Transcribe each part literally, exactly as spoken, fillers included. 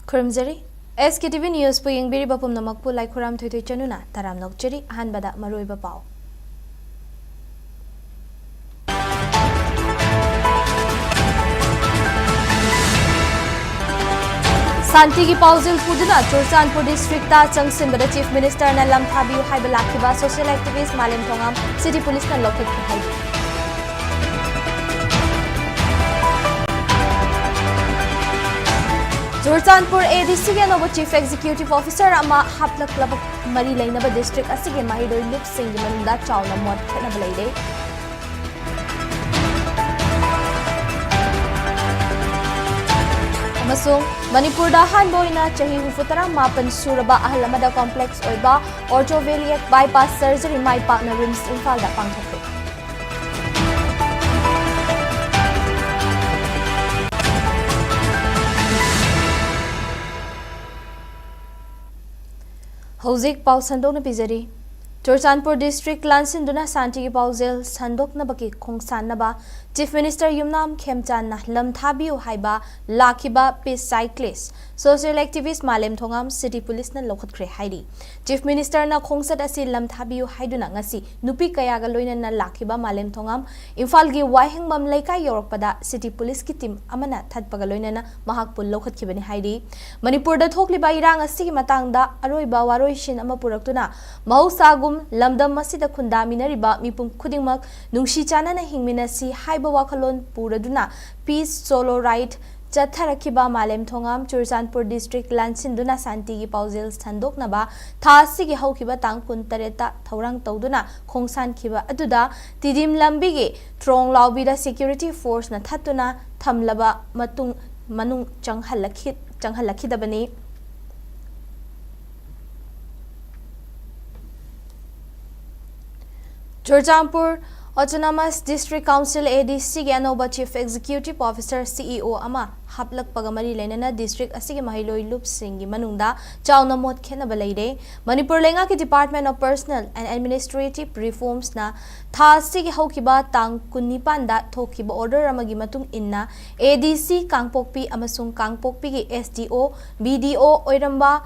ꯈꯨꯔꯨꯝꯖꯔꯤ꯫ ꯑꯦꯁ ꯀꯦ T V ꯅ꯭ꯌꯨꯁꯄꯨ ꯌꯦꯡꯕꯤꯔꯤꯕ ꯄꯨꯝꯅꯃꯛꯄꯨ ꯂꯥꯏꯈꯨꯔꯥꯝ ꯊꯣꯏꯊꯣꯏ ꯆꯅꯨꯅ ꯇꯔꯥꯝꯅ ꯑꯣꯛꯆꯔꯤ꯫ ꯑꯍꯥꯟꯕꯗ ꯃꯔꯨꯑꯣꯏꯕ ꯄꯥꯎ꯫ ꯁꯥꯟꯇꯤꯒꯤ ꯄꯥꯎꯖꯦꯜ ꯄꯨꯗꯨꯅ ꯆꯨꯔꯆꯥꯟꯄꯨꯔ ꯗꯤꯁꯇ꯭ꯔꯤꯛꯇ ꯆꯪꯁꯤꯟꯕꯗ ꯆꯤꯐ ꯃꯤꯅꯤꯁꯇꯔꯅ ꯂꯝ ꯊꯥꯕꯤꯌꯨ ꯍꯥꯏꯕ ꯂꯥꯛꯈꯤꯕ ꯁꯣꯁꯤꯌꯦꯜ ꯑꯦꯛꯇꯤꯚꯤꯁ꯭ꯠ ꯃꯥꯂꯦꯝ ꯊꯣꯉꯥꯝ ꯁꯤꯇꯤ ꯄꯨꯂꯤꯁꯅ ꯂꯧꯈꯠꯈꯤ ꯍꯥꯏꯔꯤ꯫ ꯆꯨꯔꯆꯥꯟꯄꯨꯔ ꯑꯦ ꯗꯤ ꯁꯤꯒꯤ ꯑꯅꯧꯕ ꯆꯤꯐ ꯑꯦꯛꯖꯤꯀ꯭ꯌꯨꯇꯤꯚ ꯑꯣꯐꯤꯁꯔ ꯑꯃ ꯍꯥꯞꯂꯛꯂꯕ ꯃꯔꯤ ꯂꯩꯅꯕ ꯗꯤꯁꯇ꯭ꯔꯤꯛ ꯑꯁꯤꯒꯤ ꯃꯍꯩꯔꯣꯏ ꯂꯨꯞꯁꯤꯡꯒꯤ ꯃꯅꯨꯡꯗ ꯆꯥꯎꯅ ꯃꯣꯠ ꯈꯦꯠꯅꯕ ꯂꯩꯔꯦ꯫ ꯑꯃꯁꯨꯡ ꯃꯅꯤꯄꯨꯔꯗ ꯑꯍꯥꯟꯕ ꯑꯣꯏꯅ ꯆꯍꯤ ꯍꯨꯝꯐꯨꯇꯔꯥ ꯃꯥꯄꯟ ꯁꯨꯔꯕ ꯑꯍꯜ ꯑꯃꯗ ꯀꯣꯝꯄ꯭ꯂꯦꯛꯁ ꯑꯣꯏꯕ ꯑꯣꯔꯊꯣꯕꯦꯂꯤꯌꯦꯛ ꯕꯥꯏꯄꯥꯁ ꯁꯔꯖꯔꯤ ꯃꯥꯏ ꯄꯥꯛꯅ ꯔꯤꯝꯁ ꯏꯝꯐꯥꯜꯗ ꯄꯥꯡꯊꯣꯛꯈ꯭ꯔꯦ꯫ ꯍꯧꯖꯤꯛ ꯄꯥꯎ ꯁꯟꯗꯣꯛꯅ ꯄꯤꯖꯔꯤ꯫ ꯆꯨꯔꯆꯥꯟꯄꯨꯔ ꯗꯤꯁꯇ꯭ꯔꯤꯛ ꯂꯥꯟꯁꯤꯟꯗꯨꯅ ꯁꯥꯟꯇꯤꯒꯤ ꯄꯥꯎꯖꯦꯜ ꯁꯟꯗꯣꯛꯅꯕꯒꯤ ꯈꯣꯡꯁꯥꯟꯅꯕ ꯆꯤꯐ ꯃꯤꯅꯤꯁꯇꯔ ꯌꯨꯝꯅꯥꯝ ꯈꯦꯝꯆꯥꯟꯅ ꯂꯝ ꯊꯥꯕꯤꯌꯨ ꯍꯥꯏꯕ ꯂꯥꯛꯈꯤꯕ ꯄꯤꯁ ꯁꯥꯏꯀ꯭ꯂꯤꯁ ꯁꯣꯁꯤꯌꯦꯜ ꯑꯦꯛꯇꯤꯚꯤꯁ꯭ꯠ ꯃꯥꯂꯦꯝ ꯊꯣꯉꯥꯝ ꯁꯤꯇꯤ ꯄꯨꯂꯤꯁꯅ ꯂꯧꯈꯠꯈ꯭ꯔꯦ ꯍꯥꯏꯔꯤ꯫ ꯆꯤꯐ ꯃꯤꯅꯤꯁꯇꯔꯅ ꯈꯣꯡꯆꯠ ꯑꯁꯤ ꯂꯝ ꯊꯥꯕꯤꯌꯨ ꯍꯥꯏꯗꯨꯅ ꯉꯁꯤ ꯅꯨꯄꯤ ꯀꯌꯥꯒ ꯂꯣꯏꯅꯅ ꯂꯥꯛꯈꯤꯕ ꯃꯥꯂꯦꯝ ꯊꯣꯉꯥꯝ ꯏꯝꯐꯥꯜꯒꯤ ꯋꯥꯍꯦꯡꯕꯝ ꯂꯩꯀꯥꯏ ꯌꯧꯔꯛꯄꯗ ꯁꯤꯇꯤ ꯄꯨꯂꯤꯁꯀꯤ ꯇꯤꯝ ꯑꯃꯅ ꯊꯠꯄꯒ ꯂꯣꯏꯅꯅ ꯃꯍꯥꯛꯄꯨ ꯂꯧꯈꯠꯈꯤꯕꯅꯤ ꯍꯥꯏꯔꯤ꯫ ꯃꯅꯤꯄꯨꯔꯗ ꯊꯣꯛꯂꯤꯕ ꯏꯔꯥꯡ ꯑꯁꯤꯒꯤ ꯃꯇꯥꯡꯗ ꯑꯔꯣꯏꯕ ꯋꯥꯔꯣꯏꯁꯤꯟ ꯑꯃ ꯄꯨꯔꯛꯇꯨꯅ ꯃꯍꯧꯁꯥꯒꯨꯝ ꯂꯝꯗꯝ ꯑꯁꯤꯗ ꯈꯨꯟꯗꯥꯃꯤꯟꯅꯔꯤꯕ ꯃꯤꯄꯨꯝ ꯈꯨꯗꯤꯡꯃꯛ ꯅꯨꯡꯁꯤ ꯆꯥꯟꯅꯅ ꯍꯤꯡꯃꯤꯟꯅꯁꯤ ꯍꯥꯏꯕ ꯋꯥꯈꯜꯂꯣꯟ ꯄꯨꯔꯗꯨꯅ ꯄꯤꯁ ꯁꯣꯂꯣ ꯔꯥꯏꯗ ꯆꯠꯊꯔꯛꯈꯤꯕ ꯃꯥꯂꯦꯝ ꯊꯣꯉꯥꯝ ꯆꯨꯔꯆꯥꯟꯄꯨꯔ ꯗꯤꯁꯇ꯭ꯔꯤꯛ ꯂꯥꯟꯁꯤꯟꯗꯨꯅ ꯁꯥꯟꯇꯤꯒꯤ ꯄꯥꯎꯖꯦꯜ ꯁꯟꯗꯣꯛꯅꯕ ꯊꯥ ꯑꯁꯤꯒꯤ ꯍꯧꯈꯤꯕ ꯇꯥꯡ ꯀꯨꯟꯇꯔꯦꯠꯇ ꯊꯧꯔꯥꯡ ꯇꯧꯗꯨꯅ ꯈꯣꯡꯁꯥꯟꯈꯤꯕ ꯑꯗꯨꯗ ꯇꯤꯗꯤꯝ ꯂꯝꯕꯤꯒꯤ ꯊ꯭ꯔꯣꯡ ꯂꯥꯎꯕꯤꯗ ꯁꯦꯀ꯭ꯌꯨꯔꯤꯇꯤ ꯐꯣꯔꯁꯅ ꯊꯠꯇꯨꯅ ꯊꯝꯂꯕ ꯃꯇꯨꯡ ꯃꯅꯨꯡ ꯆꯪꯍꯜꯂꯛꯈꯤ-, ꯆꯪꯍꯜꯂꯛꯈꯤꯗꯕꯅꯤ꯫ Churachandpur Autonomous District Council, A D C ꯒꯤ ꯑꯅꯧꯕ Chief Executive Officer, C E O ꯑꯃ ꯍꯥꯞꯂꯛꯄꯒ ꯃꯔꯤ ꯂꯩꯅꯅ district ꯑꯁꯤꯒꯤ ꯃꯍꯩꯔꯣꯏ ꯂꯨꯞꯁꯤꯡꯒꯤ ꯃꯅꯨꯡꯗ ꯆꯥꯎꯅ ꯃꯣꯠ ꯈꯦꯠꯅꯕ ꯂꯩꯔꯦ꯫ ꯃꯅꯤꯄꯨꯔ ꯂꯩꯉꯥꯛꯀꯤ Department of Personnel and Administrative Reforms ꯅ ꯊꯥ ꯑꯁꯤꯒꯤ ꯍꯧꯈꯤꯕ ꯇꯥꯡ ꯀꯨꯟꯅꯤꯄꯥꯟꯗ ꯊꯣꯛꯈꯤꯕ order ꯑꯃꯒꯤ ꯃꯇꯨꯡ ꯏꯟꯅ, A D C ꯀꯥꯡꯄꯣꯛꯄꯤ ꯑꯃꯁꯨꯡ ꯀꯥꯡꯄꯣꯛꯄꯤꯒꯤ S D O, B D O ꯑꯣꯏꯔꯝꯕ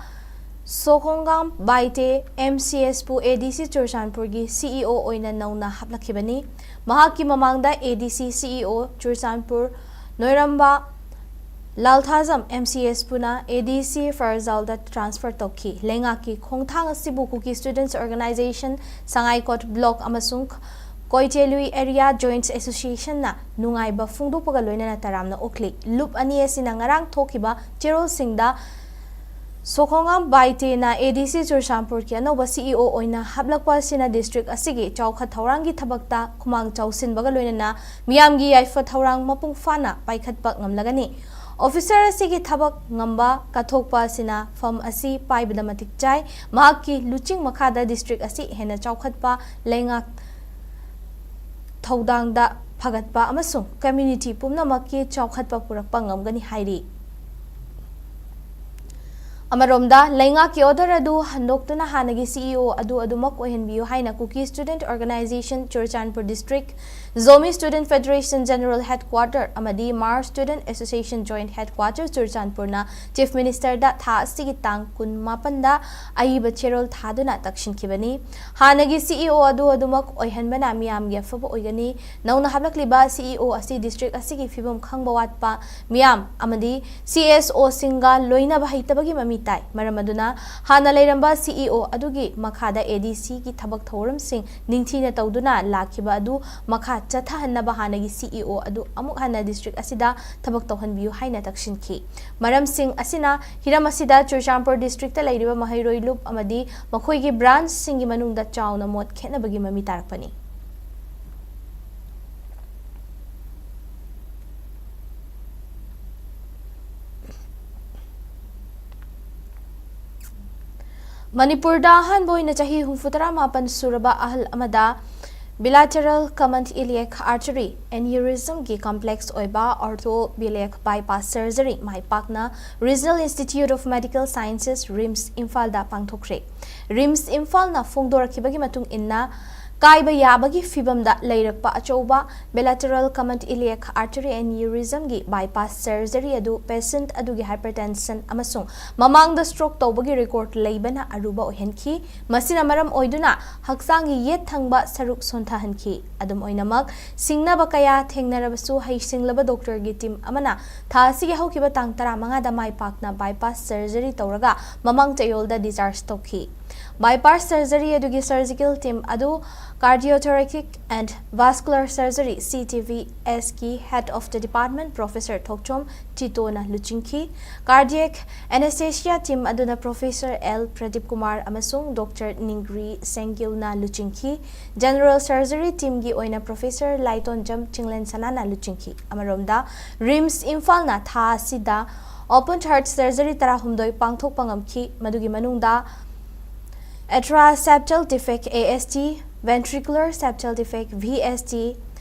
ꯁꯣꯈꯣꯡꯒꯥꯝ ꯕꯥꯏꯇꯦ, M C S ꯄꯨ A D C ꯆꯨꯔꯆꯥꯟꯄꯨꯔꯒꯤ C E O ꯑꯣꯏꯅ ꯅꯧꯅ ꯍꯥꯞꯂꯛꯈꯤꯕꯅꯤ꯫ ꯃꯍꯥꯛꯀꯤ ꯃꯃꯥꯡꯗ A D C C E O Churachandpur ꯅꯣꯏꯔꯝꯕ ꯂꯥꯜꯊꯥꯖꯝ M C S ꯄꯨꯅ A D C ꯐꯔꯖꯥꯜꯗ transfer ꯇꯧꯈꯤ꯫ ꯂꯩꯉꯥꯛꯀꯤ ꯈꯣꯡꯊꯥꯡ ꯑꯁꯤꯕꯨ Kuki Students Organization, ꯁꯉꯥꯏꯀꯣꯠ Block ꯑꯃꯁꯨꯡ ꯀꯣꯏꯆꯦꯂꯨꯏ Area Joint Association ꯅ ꯅꯨꯡꯉꯥꯏꯕ ꯐꯣꯡꯗꯣꯛꯄꯒ ꯂꯣꯏꯅꯅ ꯇꯔꯥꯝꯅ ꯑꯣꯛꯂꯤ꯫ ꯂꯨꯞ ꯑꯅꯤ ꯑꯁꯤꯅ ꯉꯔꯥꯡ ꯊꯣꯛꯈꯤꯕ ꯆꯦꯔꯣꯜꯁꯤꯡꯗ ꯁꯣꯈꯣꯡꯉꯥꯝ ꯕꯥꯏꯇꯦꯅ A D C ꯆꯨꯔꯆꯥꯟꯄꯨꯔꯒꯤ ꯑꯅꯧꯕ C E O ꯑꯣꯏꯅ ꯍꯥꯞꯂꯛꯄ ꯑꯁꯤꯅ district ꯑꯁꯤꯒꯤ ꯆꯥꯎꯈꯠ ꯊꯧꯔꯥꯡꯒꯤ ꯊꯕꯛꯇ ꯈꯨꯃꯥꯡ ꯆꯥꯎꯁꯤꯟꯕꯒ ꯂꯣꯏꯅꯅ ꯃꯤꯌꯥꯝꯒꯤ ꯌꯥꯏꯐ ꯊꯧꯔꯥꯡ ꯃꯄꯨꯡ ꯐꯥꯅ ꯄꯥꯏꯈꯠꯄ ꯉꯝꯂꯒꯅꯤ꯫ Officer ꯑꯁꯤꯒꯤ ꯊꯕꯛ ꯉꯝꯕ ꯀꯠꯊꯣꯛꯄ ꯑꯁꯤꯅ ꯐꯝ ꯑꯁꯤ ꯄꯥꯏꯕꯗ ꯃꯇꯤꯛ ꯆꯥꯏ꯫ ꯃꯍꯥꯛꯀꯤ ꯂꯨꯆꯤꯡ ꯃꯈꯥꯗ district ꯑꯁꯤ ꯍꯦꯟꯅ ꯆꯥꯎꯈꯠꯄ, ꯂꯩꯉꯥꯛ ꯊꯧꯗꯥꯡꯗ ꯐꯒꯠꯄ ꯑꯃꯁꯨꯡ community ꯄꯨꯝꯅꯃꯛꯀꯤ ꯆꯥꯎꯈꯠꯄ ꯄꯨꯔꯛꯄ ꯉꯝꯒꯅꯤ ꯍꯥꯏꯔꯤ꯫ ꯑꯃꯔꯣꯝꯗ, ꯂꯩꯉꯥꯛꯀꯤ order ꯑꯗꯨ ꯍꯟꯗꯣꯛꯇꯨꯅ ꯍꯥꯟꯅꯒꯤ C E O ꯑꯗꯨ ꯑꯗꯨꯃꯛ ꯑꯣꯏꯍꯟꯕꯤꯌꯨ ꯍꯥꯏꯅ Kuki Student Organization Churachandpur District, Zomi Student Federation General Headquarter ꯑꯃꯗꯤ Hmar Student Association Joint Headquarter ꯆꯨꯔꯆꯥꯟꯄꯨꯔꯅ Chief Minister ꯗ ꯊꯥ ꯑꯁꯤꯒꯤ ꯇꯥꯡ ꯀꯨꯟꯃꯥꯄꯟꯗ ꯑꯏꯕ ꯆꯦꯔꯣꯜ ꯊꯥꯗꯨꯅ ꯇꯛꯁꯤꯟꯈꯤꯕꯅꯤ꯫ ꯍꯥꯟꯅꯒꯤ C E O ꯑꯗꯨ ꯑꯗꯨꯃꯛ ꯑꯣꯏꯍꯟꯕꯅ ꯃꯤꯌꯥꯝꯒꯤ ꯑꯐꯕ ꯑꯣꯏꯒꯅꯤ꯫ ꯅꯧꯅ ꯍꯥꯞꯂꯛꯂꯤꯕ C E O ꯑꯁꯤ district ꯑꯁꯤꯒꯤ ꯐꯤꯕꯝ ꯈꯪꯕ ꯋꯥꯠꯄ ꯃꯤꯌꯥꯝ ꯑꯃꯗꯤ C S O ꯁꯤꯡꯒ ꯂꯣꯏꯅꯕ ꯍꯩꯇꯕꯒꯤ ꯃꯃꯤ ꯇꯥꯏ꯫ ꯃꯔꯝ ꯑꯗꯨꯅ ꯍꯥꯟꯅ ꯂꯩꯔꯝꯕ C E O ꯑꯗꯨꯒꯤ ꯃꯈꯥꯗ A D C ꯒꯤ ꯊꯕꯛ ꯊꯧꯔꯝꯁꯤꯡ ꯅꯤꯡꯊꯤꯅ ꯇꯧꯗꯨꯅ ꯂꯥꯛꯈꯤꯕ ꯑꯗꯨ ꯃꯈꯥ ꯆꯠꯊꯍꯟꯅꯕ ꯍꯥꯟꯅꯒꯤ C E O ꯑꯗꯨ ꯑꯃꯨꯛ ꯍꯟꯅ district ꯑꯁꯤꯗ ꯊꯕꯛ ꯇꯧꯍꯟꯕꯤꯌꯨ ꯍꯥꯏꯅ ꯇꯛꯁꯤꯟꯈꯤ꯫ ꯃꯔꯝꯁꯤꯡ ꯑꯁꯤꯅ ꯍꯤꯔꯝ ꯑꯁꯤꯗ ꯆꯨꯔꯆꯥꯟꯄꯨꯔ district ꯇ ꯂꯩꯔꯤꯕ ꯃꯍꯩꯔꯣꯏ ꯂꯨꯞ ꯑꯃꯗꯤ ꯃꯈꯣꯏꯒꯤ branch ꯁꯤꯡꯒꯤ ꯃꯅꯨꯡꯗ ꯆꯥꯎꯅ ꯃꯣꯠ ꯈꯦꯠꯅꯕꯒꯤ ꯃꯃꯤ ꯇꯥꯔꯛꯄꯅꯤ꯫ ꯃꯅꯤꯄꯨꯔꯗ ꯑꯍꯥꯟꯕ ꯑꯣꯏꯅ ꯆꯍꯤ ꯍꯨꯝꯐꯨꯇꯔꯥ ꯃꯥꯄꯟ ꯁꯨꯔꯕ ꯑꯍꯜ ꯑꯃꯗ Bilateral common iliac artery aneurysmꯒꯤ complex ꯑꯣꯏꯕ orthobiliac bypass surgery ꯃꯥꯏ ꯄꯥꯛꯅ Regional Institute of Medical Sciences, RIMS, ꯏꯝꯐꯥꯜꯗ ꯄꯥꯡꯊꯣꯛꯈ꯭ꯔꯦ꯫ RIMS ꯏꯝꯐꯥꯜꯅ ꯐꯣꯡꯗꯣꯔꯛꯈꯤꯕꯒꯤ ꯃꯇꯨꯡ ꯏꯟꯅ, ꯀꯥꯏꯕ ꯌꯥꯕꯒꯤ ꯐꯤꯚꯝꯗ ꯂꯩꯔꯛꯄ ꯑꯆꯧꯕ bilateral common iliac artery aneurysmꯒꯤ bypass surgery ꯑꯗꯨ patient ꯑꯗꯨꯒꯤ hypertension ꯑꯃꯁꯨꯡ ꯃꯃꯥꯡꯗ stroke ꯇꯧꯕꯒꯤ record ꯂꯩꯕꯅ ꯑꯔꯨꯕ ꯑꯣꯏꯍꯟꯈꯤ꯫ ꯃꯁꯤꯅ ꯃꯔꯝ ꯑꯣꯏꯗꯨꯅ ꯍꯛꯆꯥꯡꯒꯤ ꯌꯦꯠ ꯊꯪꯕ ꯁꯔꯨꯛ ꯁꯣꯟꯊꯍꯟꯈꯤ꯫ ꯑꯗꯨꯝ ꯑꯣꯏꯅꯃꯛ, ꯁꯤꯡꯅꯕ ꯀꯌꯥ ꯊꯦꯡꯅꯔꯕꯁꯨ, ꯍꯩꯁꯤꯡꯂꯕ doctorꯒꯤ team ꯑꯃꯅ ꯊꯥ ꯑꯁꯤꯒꯤ ꯍꯧꯈꯤꯕ ꯇꯥꯡ ꯇꯔꯥꯃꯉꯥꯗ ꯃꯥꯏ ꯄꯥꯛꯅ bypass surgery ꯇꯧꯔꯒ ꯃꯃꯥꯡ ꯆꯌꯣꯜꯗ discharge ꯇꯧꯈꯤ꯫ Bypass surgery ꯑꯗꯨꯒꯤ surgical team ꯑꯗꯨ Cardiothoracic and Vascular Surgery, CTVS, ꯀꯤ Head of the Department Professor Thokchom ꯇꯤꯇꯣꯅ ꯂꯨꯆꯤꯡꯈꯤ꯫ Cardiac Anesthesia team ꯑꯗꯨꯅ Professor ꯑꯦꯜ ꯄ꯭ꯔꯗꯤꯞ ꯀꯨꯃꯥꯔ ꯑꯃꯁꯨꯡ Doctor ꯅꯤꯡꯒ꯭ꯔꯤ ꯁꯦꯡꯒꯤꯜꯅ ꯂꯨꯆꯤꯡꯈꯤ꯫ General Surgery teamꯒꯤ ꯑꯣꯏꯅ Professor ꯂꯥꯏꯇꯣꯟꯖꯝ ꯆꯤꯡꯂꯦꯟ ꯁꯅꯥꯅ ꯂꯨꯆꯤꯡꯈꯤ꯫ ꯑꯃꯔꯣꯝꯗ, RIMS ꯏꯝꯐꯥꯜꯅ ꯊꯥ ꯑꯁꯤꯗ open heart surgery ꯇꯔꯥꯍꯨꯝꯗꯣꯏ ꯄꯥꯡꯊꯣꯛꯄ ꯉꯝꯈꯤ꯫ ꯃꯗꯨꯒꯤ ꯃꯅꯨꯡꯗ atrial septal defect, ASD, ventricular septal defect, VSD,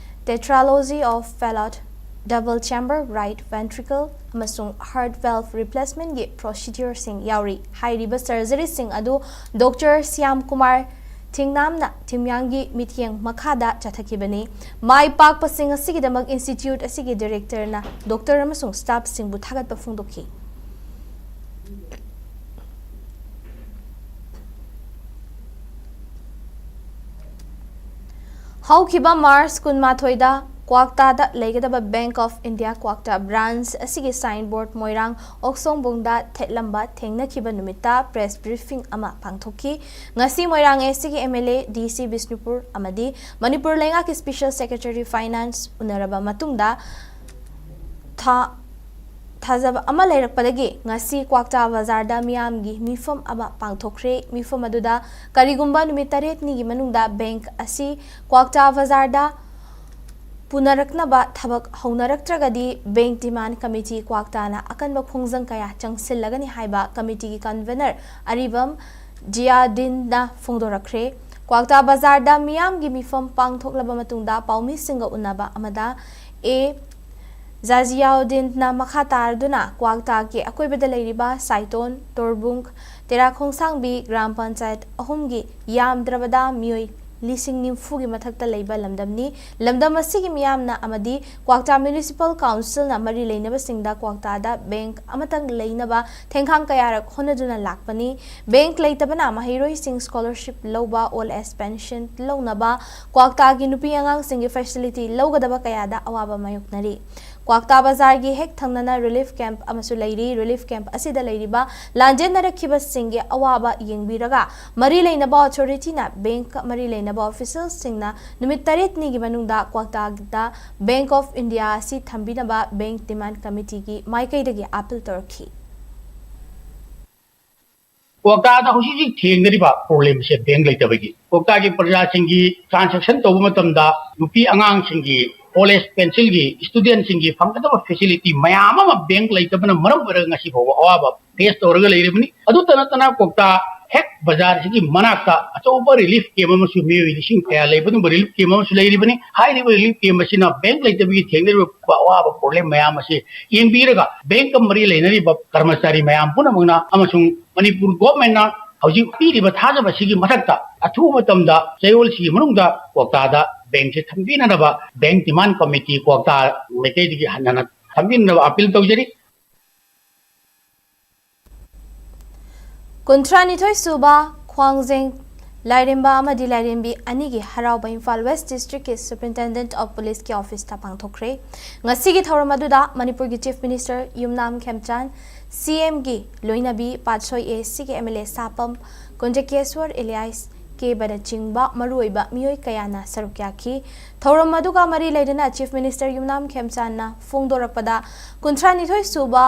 tetralogy of fallow double chamber right ventricle, ꯑꯃꯁꯨꯡ heart valve replacementꯒꯤ procedureꯁꯤꯡ ꯌꯥꯎꯔꯤ꯫ ꯍꯥꯏꯔꯤꯕ surgeryꯁꯤꯡ ꯑꯗꯨ Doctor ꯁ꯭ꯌꯥꯝ ꯀꯨꯃꯥꯔ ꯊꯤꯡꯅꯥꯝꯅ ꯊꯤꯝꯌꯥꯡꯒꯤ ꯃꯤꯠꯌꯦꯡ ꯃꯈꯥꯗ ꯆꯠꯊꯈꯤꯕꯅꯤ꯫ ꯃꯥꯏ ꯄꯥꯛꯄꯁꯤꯡ ꯑꯁꯤꯒꯤꯗꯃꯛ institute ꯑꯁꯤꯒꯤ directorꯅ doctor ꯑꯃꯁꯨꯡ staffꯁꯤꯡꯕꯨ ꯊꯥꯒꯠꯄ ꯐꯣꯡꯗꯣꯛꯈꯤ꯫ ꯍꯧꯈꯤꯕ March ꯀꯨꯟꯃꯥꯊꯣꯏꯗ ꯀ꯭ꯋꯥꯛꯇꯥꯗ ꯂꯩꯒꯗꯕ Bank of India ꯀ꯭ꯋꯥꯛꯇꯥ branch ꯑꯁꯤꯒꯤ signboard ꯃꯣꯏꯔꯥꯡ ꯑꯣꯛꯁꯣꯡꯕꯨꯡꯗ ꯊꯦꯠꯂꯝꯕ ꯊꯦꯡꯅꯈꯤꯕ ꯅꯨꯃꯤꯠꯇ press briefing ꯑꯃ ꯄꯥꯡꯊꯣꯛꯈꯤ꯫ ꯉꯁꯤ ꯃꯣꯏꯔꯥꯡ East ꯀꯤ MLA, DC ꯕꯤꯁꯅꯨꯄꯨꯔ ꯑꯃꯗꯤ ꯃꯅꯤꯄꯨꯔ ꯂꯩꯉꯥꯛꯀꯤ Special Secretary Finance ꯎꯅꯔꯕ ꯃꯇꯨꯡꯗ ꯊꯥ ꯊꯥꯖꯕ ꯑꯃ ꯂꯩꯔꯛꯄꯗꯒꯤ ꯉꯁꯤ ꯀ꯭ꯋꯥꯛꯇꯥ ꯕꯖꯥꯔꯗ ꯃꯤꯌꯥꯝꯒꯤ ꯃꯤꯐꯝ ꯑꯃ ꯄꯥꯡꯊꯣꯛꯈ꯭ꯔꯦ꯫ ꯃꯤꯐꯝ ꯑꯗꯨꯗ ꯀꯔꯤꯒꯨꯝꯕ ꯅꯨꯃꯤꯠ ꯇꯔꯦꯠꯅꯤꯒꯤ ꯃꯅꯨꯡꯗ bank ꯑꯁꯤ ꯀ꯭ꯋꯥꯛꯇꯥ ꯕꯖꯥꯔꯗ ꯄꯨꯅꯔꯛꯅꯕ ꯊꯕꯛ ꯍꯧꯅꯔꯛꯇ꯭ꯔꯒꯗꯤ Bank Demand Committee ꯀ꯭ꯋꯥꯛꯇꯥꯅ ꯑꯀꯟꯕ ꯈꯣꯡꯖꯪ ꯀꯌꯥ ꯆꯪꯁꯤꯜꯂꯒꯅꯤ ꯍꯥꯏꯕ committeeꯒꯤ convener ꯑꯔꯤꯕꯝ ꯖꯤꯌꯥꯗꯤꯟꯅ ꯐꯣꯡꯗꯣꯔꯛꯈ꯭ꯔꯦ꯫ ꯀ꯭ꯋꯥꯛꯇꯥ ꯕꯖꯥꯔꯗ ꯃꯤꯌꯥꯝꯒꯤ ꯃꯤꯐꯝ ꯄꯥꯡꯊꯣꯛꯂꯕ ꯃꯇꯨꯡꯗ ꯄꯥꯎꯃꯤꯁꯤꯡꯒ ꯎꯅꯕ ꯑꯃꯗ ꯑꯦ ꯖꯥꯖꯤꯌꯥꯎꯗꯤꯟꯅ ꯃꯈꯥ ꯇꯥꯔꯗꯨꯅ ꯀ꯭ꯋꯥꯛꯇꯥꯒꯤ ꯑꯀꯣꯏꯕꯗ ꯂꯩꯔꯤꯕ ꯁꯥꯏꯇꯣꯟ, ꯇꯣꯔꯕꯨꯡ, ꯇꯦꯔꯥ ꯈꯣꯡꯁꯥꯡꯕꯤ ꯒ꯭ꯔꯥꯝ ꯄꯟꯆꯥꯌꯠ ꯑꯍꯨꯝꯒꯤ ꯌꯥꯝꯗ꯭ꯔꯕꯗ ꯃꯤꯑꯣꯏ ꯂꯤꯁꯤꯡ ꯅꯤꯐꯨꯒꯤ ꯃꯊꯛꯇ ꯂꯩꯕ ꯂꯝꯗꯝꯅꯤ꯫ ꯂꯝꯗꯝ ꯑꯁꯤꯒꯤ ꯃꯤꯌꯥꯝꯅ ꯑꯃꯗꯤ ꯀ꯭ꯋꯥꯛꯇꯥ ꯃ꯭ꯌꯨꯅꯤꯁꯤꯄꯥꯜ ꯀꯥꯎꯟꯁꯤꯜꯅ ꯃꯔꯤ ꯂꯩꯅꯕꯁꯤꯡꯗ ꯀ꯭ꯋꯥꯛꯇꯥꯗ ꯕꯦꯡꯛ ꯑꯃꯇꯪ ꯂꯩꯅꯕ ꯊꯦꯡꯈꯥꯡ ꯀꯌꯥꯔꯛ ꯍꯣꯠꯅꯗꯨꯅ ꯂꯥꯛꯄꯅꯤ꯫ ꯕꯦꯡꯛ ꯂꯩꯇꯕꯅ ꯃꯍꯩꯔꯣꯏꯁꯤꯡ ꯁ꯭ꯀꯣꯂꯔꯁꯤꯞ ꯂꯧꯕ, ꯑꯣꯜ ꯑꯦꯖ ꯄꯦꯟꯁꯟ ꯂꯧꯅꯕ, ꯀ꯭ꯋꯥꯛꯇꯥꯒꯤ ꯅꯨꯄꯤ ꯑꯉꯥꯡꯁꯤꯡꯒꯤ ꯐꯦꯁꯤꯂꯤꯇꯤ ꯂꯧꯒꯗꯕ ꯀꯌꯥꯗ ꯑꯋꯥꯕ ꯃꯥꯌꯣꯛꯅꯔꯤ꯫ ꯀ꯭ꯋꯥꯛꯇꯥ ꯕꯖꯥꯔꯒꯤ ꯍꯦꯛ ꯊꯪꯅꯅ ꯔꯤꯂꯤꯐ ꯀꯦꯝꯞ ꯑꯃꯁꯨ ꯂꯩꯔꯤ꯫ ꯔꯤꯂꯤꯐ ꯀꯦꯝꯞ ꯑꯁꯤꯗ ꯂꯩꯔꯤꯕ ꯂꯥꯟꯖꯦꯟꯅꯔꯛꯈꯤꯕꯁꯤꯡꯒꯤ ꯑꯋꯥꯕ ꯌꯦꯡꯕꯤꯔꯒ, ꯃꯔꯤ ꯂꯩꯅꯕ ꯑꯣꯊꯣꯔꯤꯇꯤꯅ ꯕꯦꯡꯛꯀ ꯃꯔꯤ ꯂꯩꯅꯕ ꯑꯣꯐꯤꯁꯤꯌꯦꯜꯁꯤꯡꯅ ꯅꯨꯃꯤꯠ ꯇꯔꯦꯠꯅꯤꯒꯤ ꯃꯅꯨꯡꯗ ꯀ꯭ꯋꯥꯛꯇꯥꯗ ꯕꯦꯡꯛ ꯑꯣꯐ ꯏꯟꯗꯤꯌꯥ ꯑꯁꯤ ꯊꯝꯕꯤꯅꯕ ꯕꯦꯡꯛ ꯗꯤꯃꯥꯟ ꯀꯃꯤꯇꯤꯒꯤ ꯃꯥꯏꯀꯩꯗꯒꯤ ꯑꯥꯄꯤꯜ ꯇꯧꯔꯛꯈꯤ꯫ ꯀ꯭ꯋꯥꯛꯇꯥꯗ ꯍꯧꯖꯤꯛ ꯍꯧꯖꯤꯛ ꯊꯦꯡꯅꯔꯤꯕ ꯄ꯭ꯔꯣꯕ꯭ꯂꯦꯝꯁꯦ ꯕꯦꯡꯛ ꯂꯩꯇꯕꯒꯤ꯫ ꯀ꯭ꯋꯥꯛꯇꯥꯒꯤ ꯄ꯭ꯔꯖꯥꯁꯤꯡꯒꯤ ꯇ꯭ꯔꯥꯟꯖꯦꯛꯁꯟ ꯇꯧꯕ ꯃꯇꯝꯗ ꯅꯨꯄꯤ ꯑꯉꯥꯡꯁꯤꯡꯒꯤ, ꯀꯣꯂꯦꯖ ꯄꯦꯟꯁꯤꯜꯒꯤ, ꯁ꯭ꯇꯨꯗꯦꯟꯠꯁꯤꯡꯒꯤ ꯐꯪꯒꯗꯕ ꯐꯦꯁꯤꯂꯤꯇꯤ ꯃꯌꯥꯝ ꯑꯃ ꯕꯦꯡꯛ ꯂꯩꯇꯕꯅ ꯃꯔꯝ ꯑꯣꯏꯔꯒ ꯉꯁꯤ ꯐꯥꯎꯕ ꯑꯋꯥꯕ ꯐꯦꯁ ꯇꯧꯔꯒ ꯂꯩꯔꯤꯕꯅꯤ꯫ ꯑꯗꯨꯇ ꯅꯠꯇꯅ ꯀ꯭ꯋꯥꯛꯇꯥ ꯍꯦꯛ ꯕꯖꯥꯔꯁꯤꯒꯤ ꯃꯅꯥꯛꯇ ꯑꯆꯧꯕ ꯔꯤꯂꯤꯐ ꯀꯦꯝꯞ ꯑꯃꯁꯨ, ꯃꯤꯑꯣꯏ ꯂꯤꯁꯤꯡ ꯀꯌꯥ ꯂꯩꯕ ꯑꯗꯨꯒꯨꯝꯕ ꯔꯤꯂꯤꯐ ꯀꯦꯝꯞ ꯑꯃꯁꯨ ꯂꯩꯔꯤꯕꯅꯤ꯫ ꯍꯥꯏꯔꯤꯕ ꯔꯤꯂꯤꯐ ꯀꯦꯝꯞ ꯑꯁꯤꯅ ꯕꯦꯡꯛ ꯂꯩꯇꯕꯒꯤ ꯊꯦꯡꯅꯔꯤꯕ ꯑꯋꯥꯕ ꯄ꯭ꯔꯣꯕ꯭ꯂꯦꯝ ꯃꯌꯥꯝ ꯑꯁꯤ ꯌꯦꯡꯕꯤꯔꯒ ꯕꯦꯡꯛꯀ ꯃꯔꯤ ꯂꯩꯅꯔꯤꯕ ꯀꯔꯃꯆꯥꯔꯤ ꯃꯌꯥꯝ ꯄꯨꯝꯅꯃꯛꯅ ꯑꯃꯁꯨꯡ ꯃꯅꯤꯄꯨꯔ ꯒꯣꯚꯔꯟꯃꯦꯟꯠꯅ ꯍꯧꯖꯤꯛ ꯄꯤꯔꯤꯕ ꯊꯥꯖꯕꯁꯤꯒꯤ ꯃꯊꯛꯇ ꯑꯊꯨꯕ ꯃꯇꯝꯗ ꯆꯌꯣꯜꯁꯤꯒꯤ ꯃꯅꯨꯡꯗ ꯀ꯭ꯋꯥꯛꯇꯥꯗ ꯕꯦꯡꯛꯁꯦ ꯊꯝꯕꯤꯅꯅꯕ ꯕꯦꯡꯛ ꯗꯤꯃꯥꯟ ꯀꯃꯤꯇꯤ ꯀ꯭ꯋꯥꯛꯇꯥ ꯃꯥꯏꯀꯩꯗꯒꯤ ꯍꯟꯅ ꯊꯝꯕꯤꯅꯅꯕ ꯑꯥꯄꯤꯜ ꯇꯧꯖꯔꯤ꯫ ꯀꯨꯟꯊ꯭ꯔꯥꯅꯤꯊꯣꯏ ꯁꯨꯕ ꯈ꯭ꯋꯥꯡꯖꯦꯡ ꯂꯥꯏꯔꯦꯝꯕ ꯑꯃꯗꯤ ꯂꯥꯏꯔꯦꯝꯕꯤ ꯑꯅꯤꯒꯤ ꯍꯔꯥꯎꯕ ꯏꯝꯐꯥꯜ ꯋꯦꯁ ꯗꯤꯁꯇ꯭ꯔꯤꯛꯀꯤ ꯁꯨꯄꯔꯤꯟꯇꯦꯟꯗꯦꯟꯠ ꯑꯣꯐ ꯄꯨꯂꯤꯁꯀꯤ ꯑꯣꯐꯤꯁꯇ ꯄꯥꯡꯊꯣꯛꯈ꯭ꯔꯦ꯫ ꯉꯁꯤꯒꯤ ꯊꯧꯔꯝ ꯑꯗꯨꯗ ꯃꯅꯤꯄꯨꯔꯒꯤ ꯆꯤꯐ ꯃꯤꯅꯤꯁꯇꯔ ꯌꯨꯝꯅꯥꯝ ꯈꯦꯝꯆꯥꯟ, ꯁꯤ ꯑꯦꯝꯒꯤ ꯂꯣꯏꯅꯕꯤ ꯄꯥꯠꯁꯣꯏ ꯑꯦ ꯁꯤꯒꯤ ꯑꯦꯝ ꯑꯦꯜ ꯑꯦ ꯁꯥꯄꯝ, ꯀꯨꯟꯖꯀꯦꯁ꯭ꯋꯔ ꯏꯂꯤꯌꯥꯁ ꯀꯦꯕꯅꯆꯤꯡꯕ ꯃꯔꯨꯑꯣꯏꯕ ꯃꯤꯑꯣꯏ ꯀꯌꯥꯅ ꯁꯔꯨꯛ ꯌꯥꯈꯤ꯫ ꯊꯧꯔꯝ ꯑꯗꯨꯒ ꯃꯔꯤ ꯂꯩꯅꯅ ꯆꯤꯐ ꯃꯤꯅꯤꯁꯇꯔ ꯌꯨꯝꯅꯥꯝ ꯈꯦꯝꯆꯥꯟꯅ ꯐꯣꯡꯗꯣꯔꯛꯄꯗ, ꯀꯨꯟꯊ꯭ꯔꯥꯅꯤꯊꯣꯏ ꯁꯨꯕ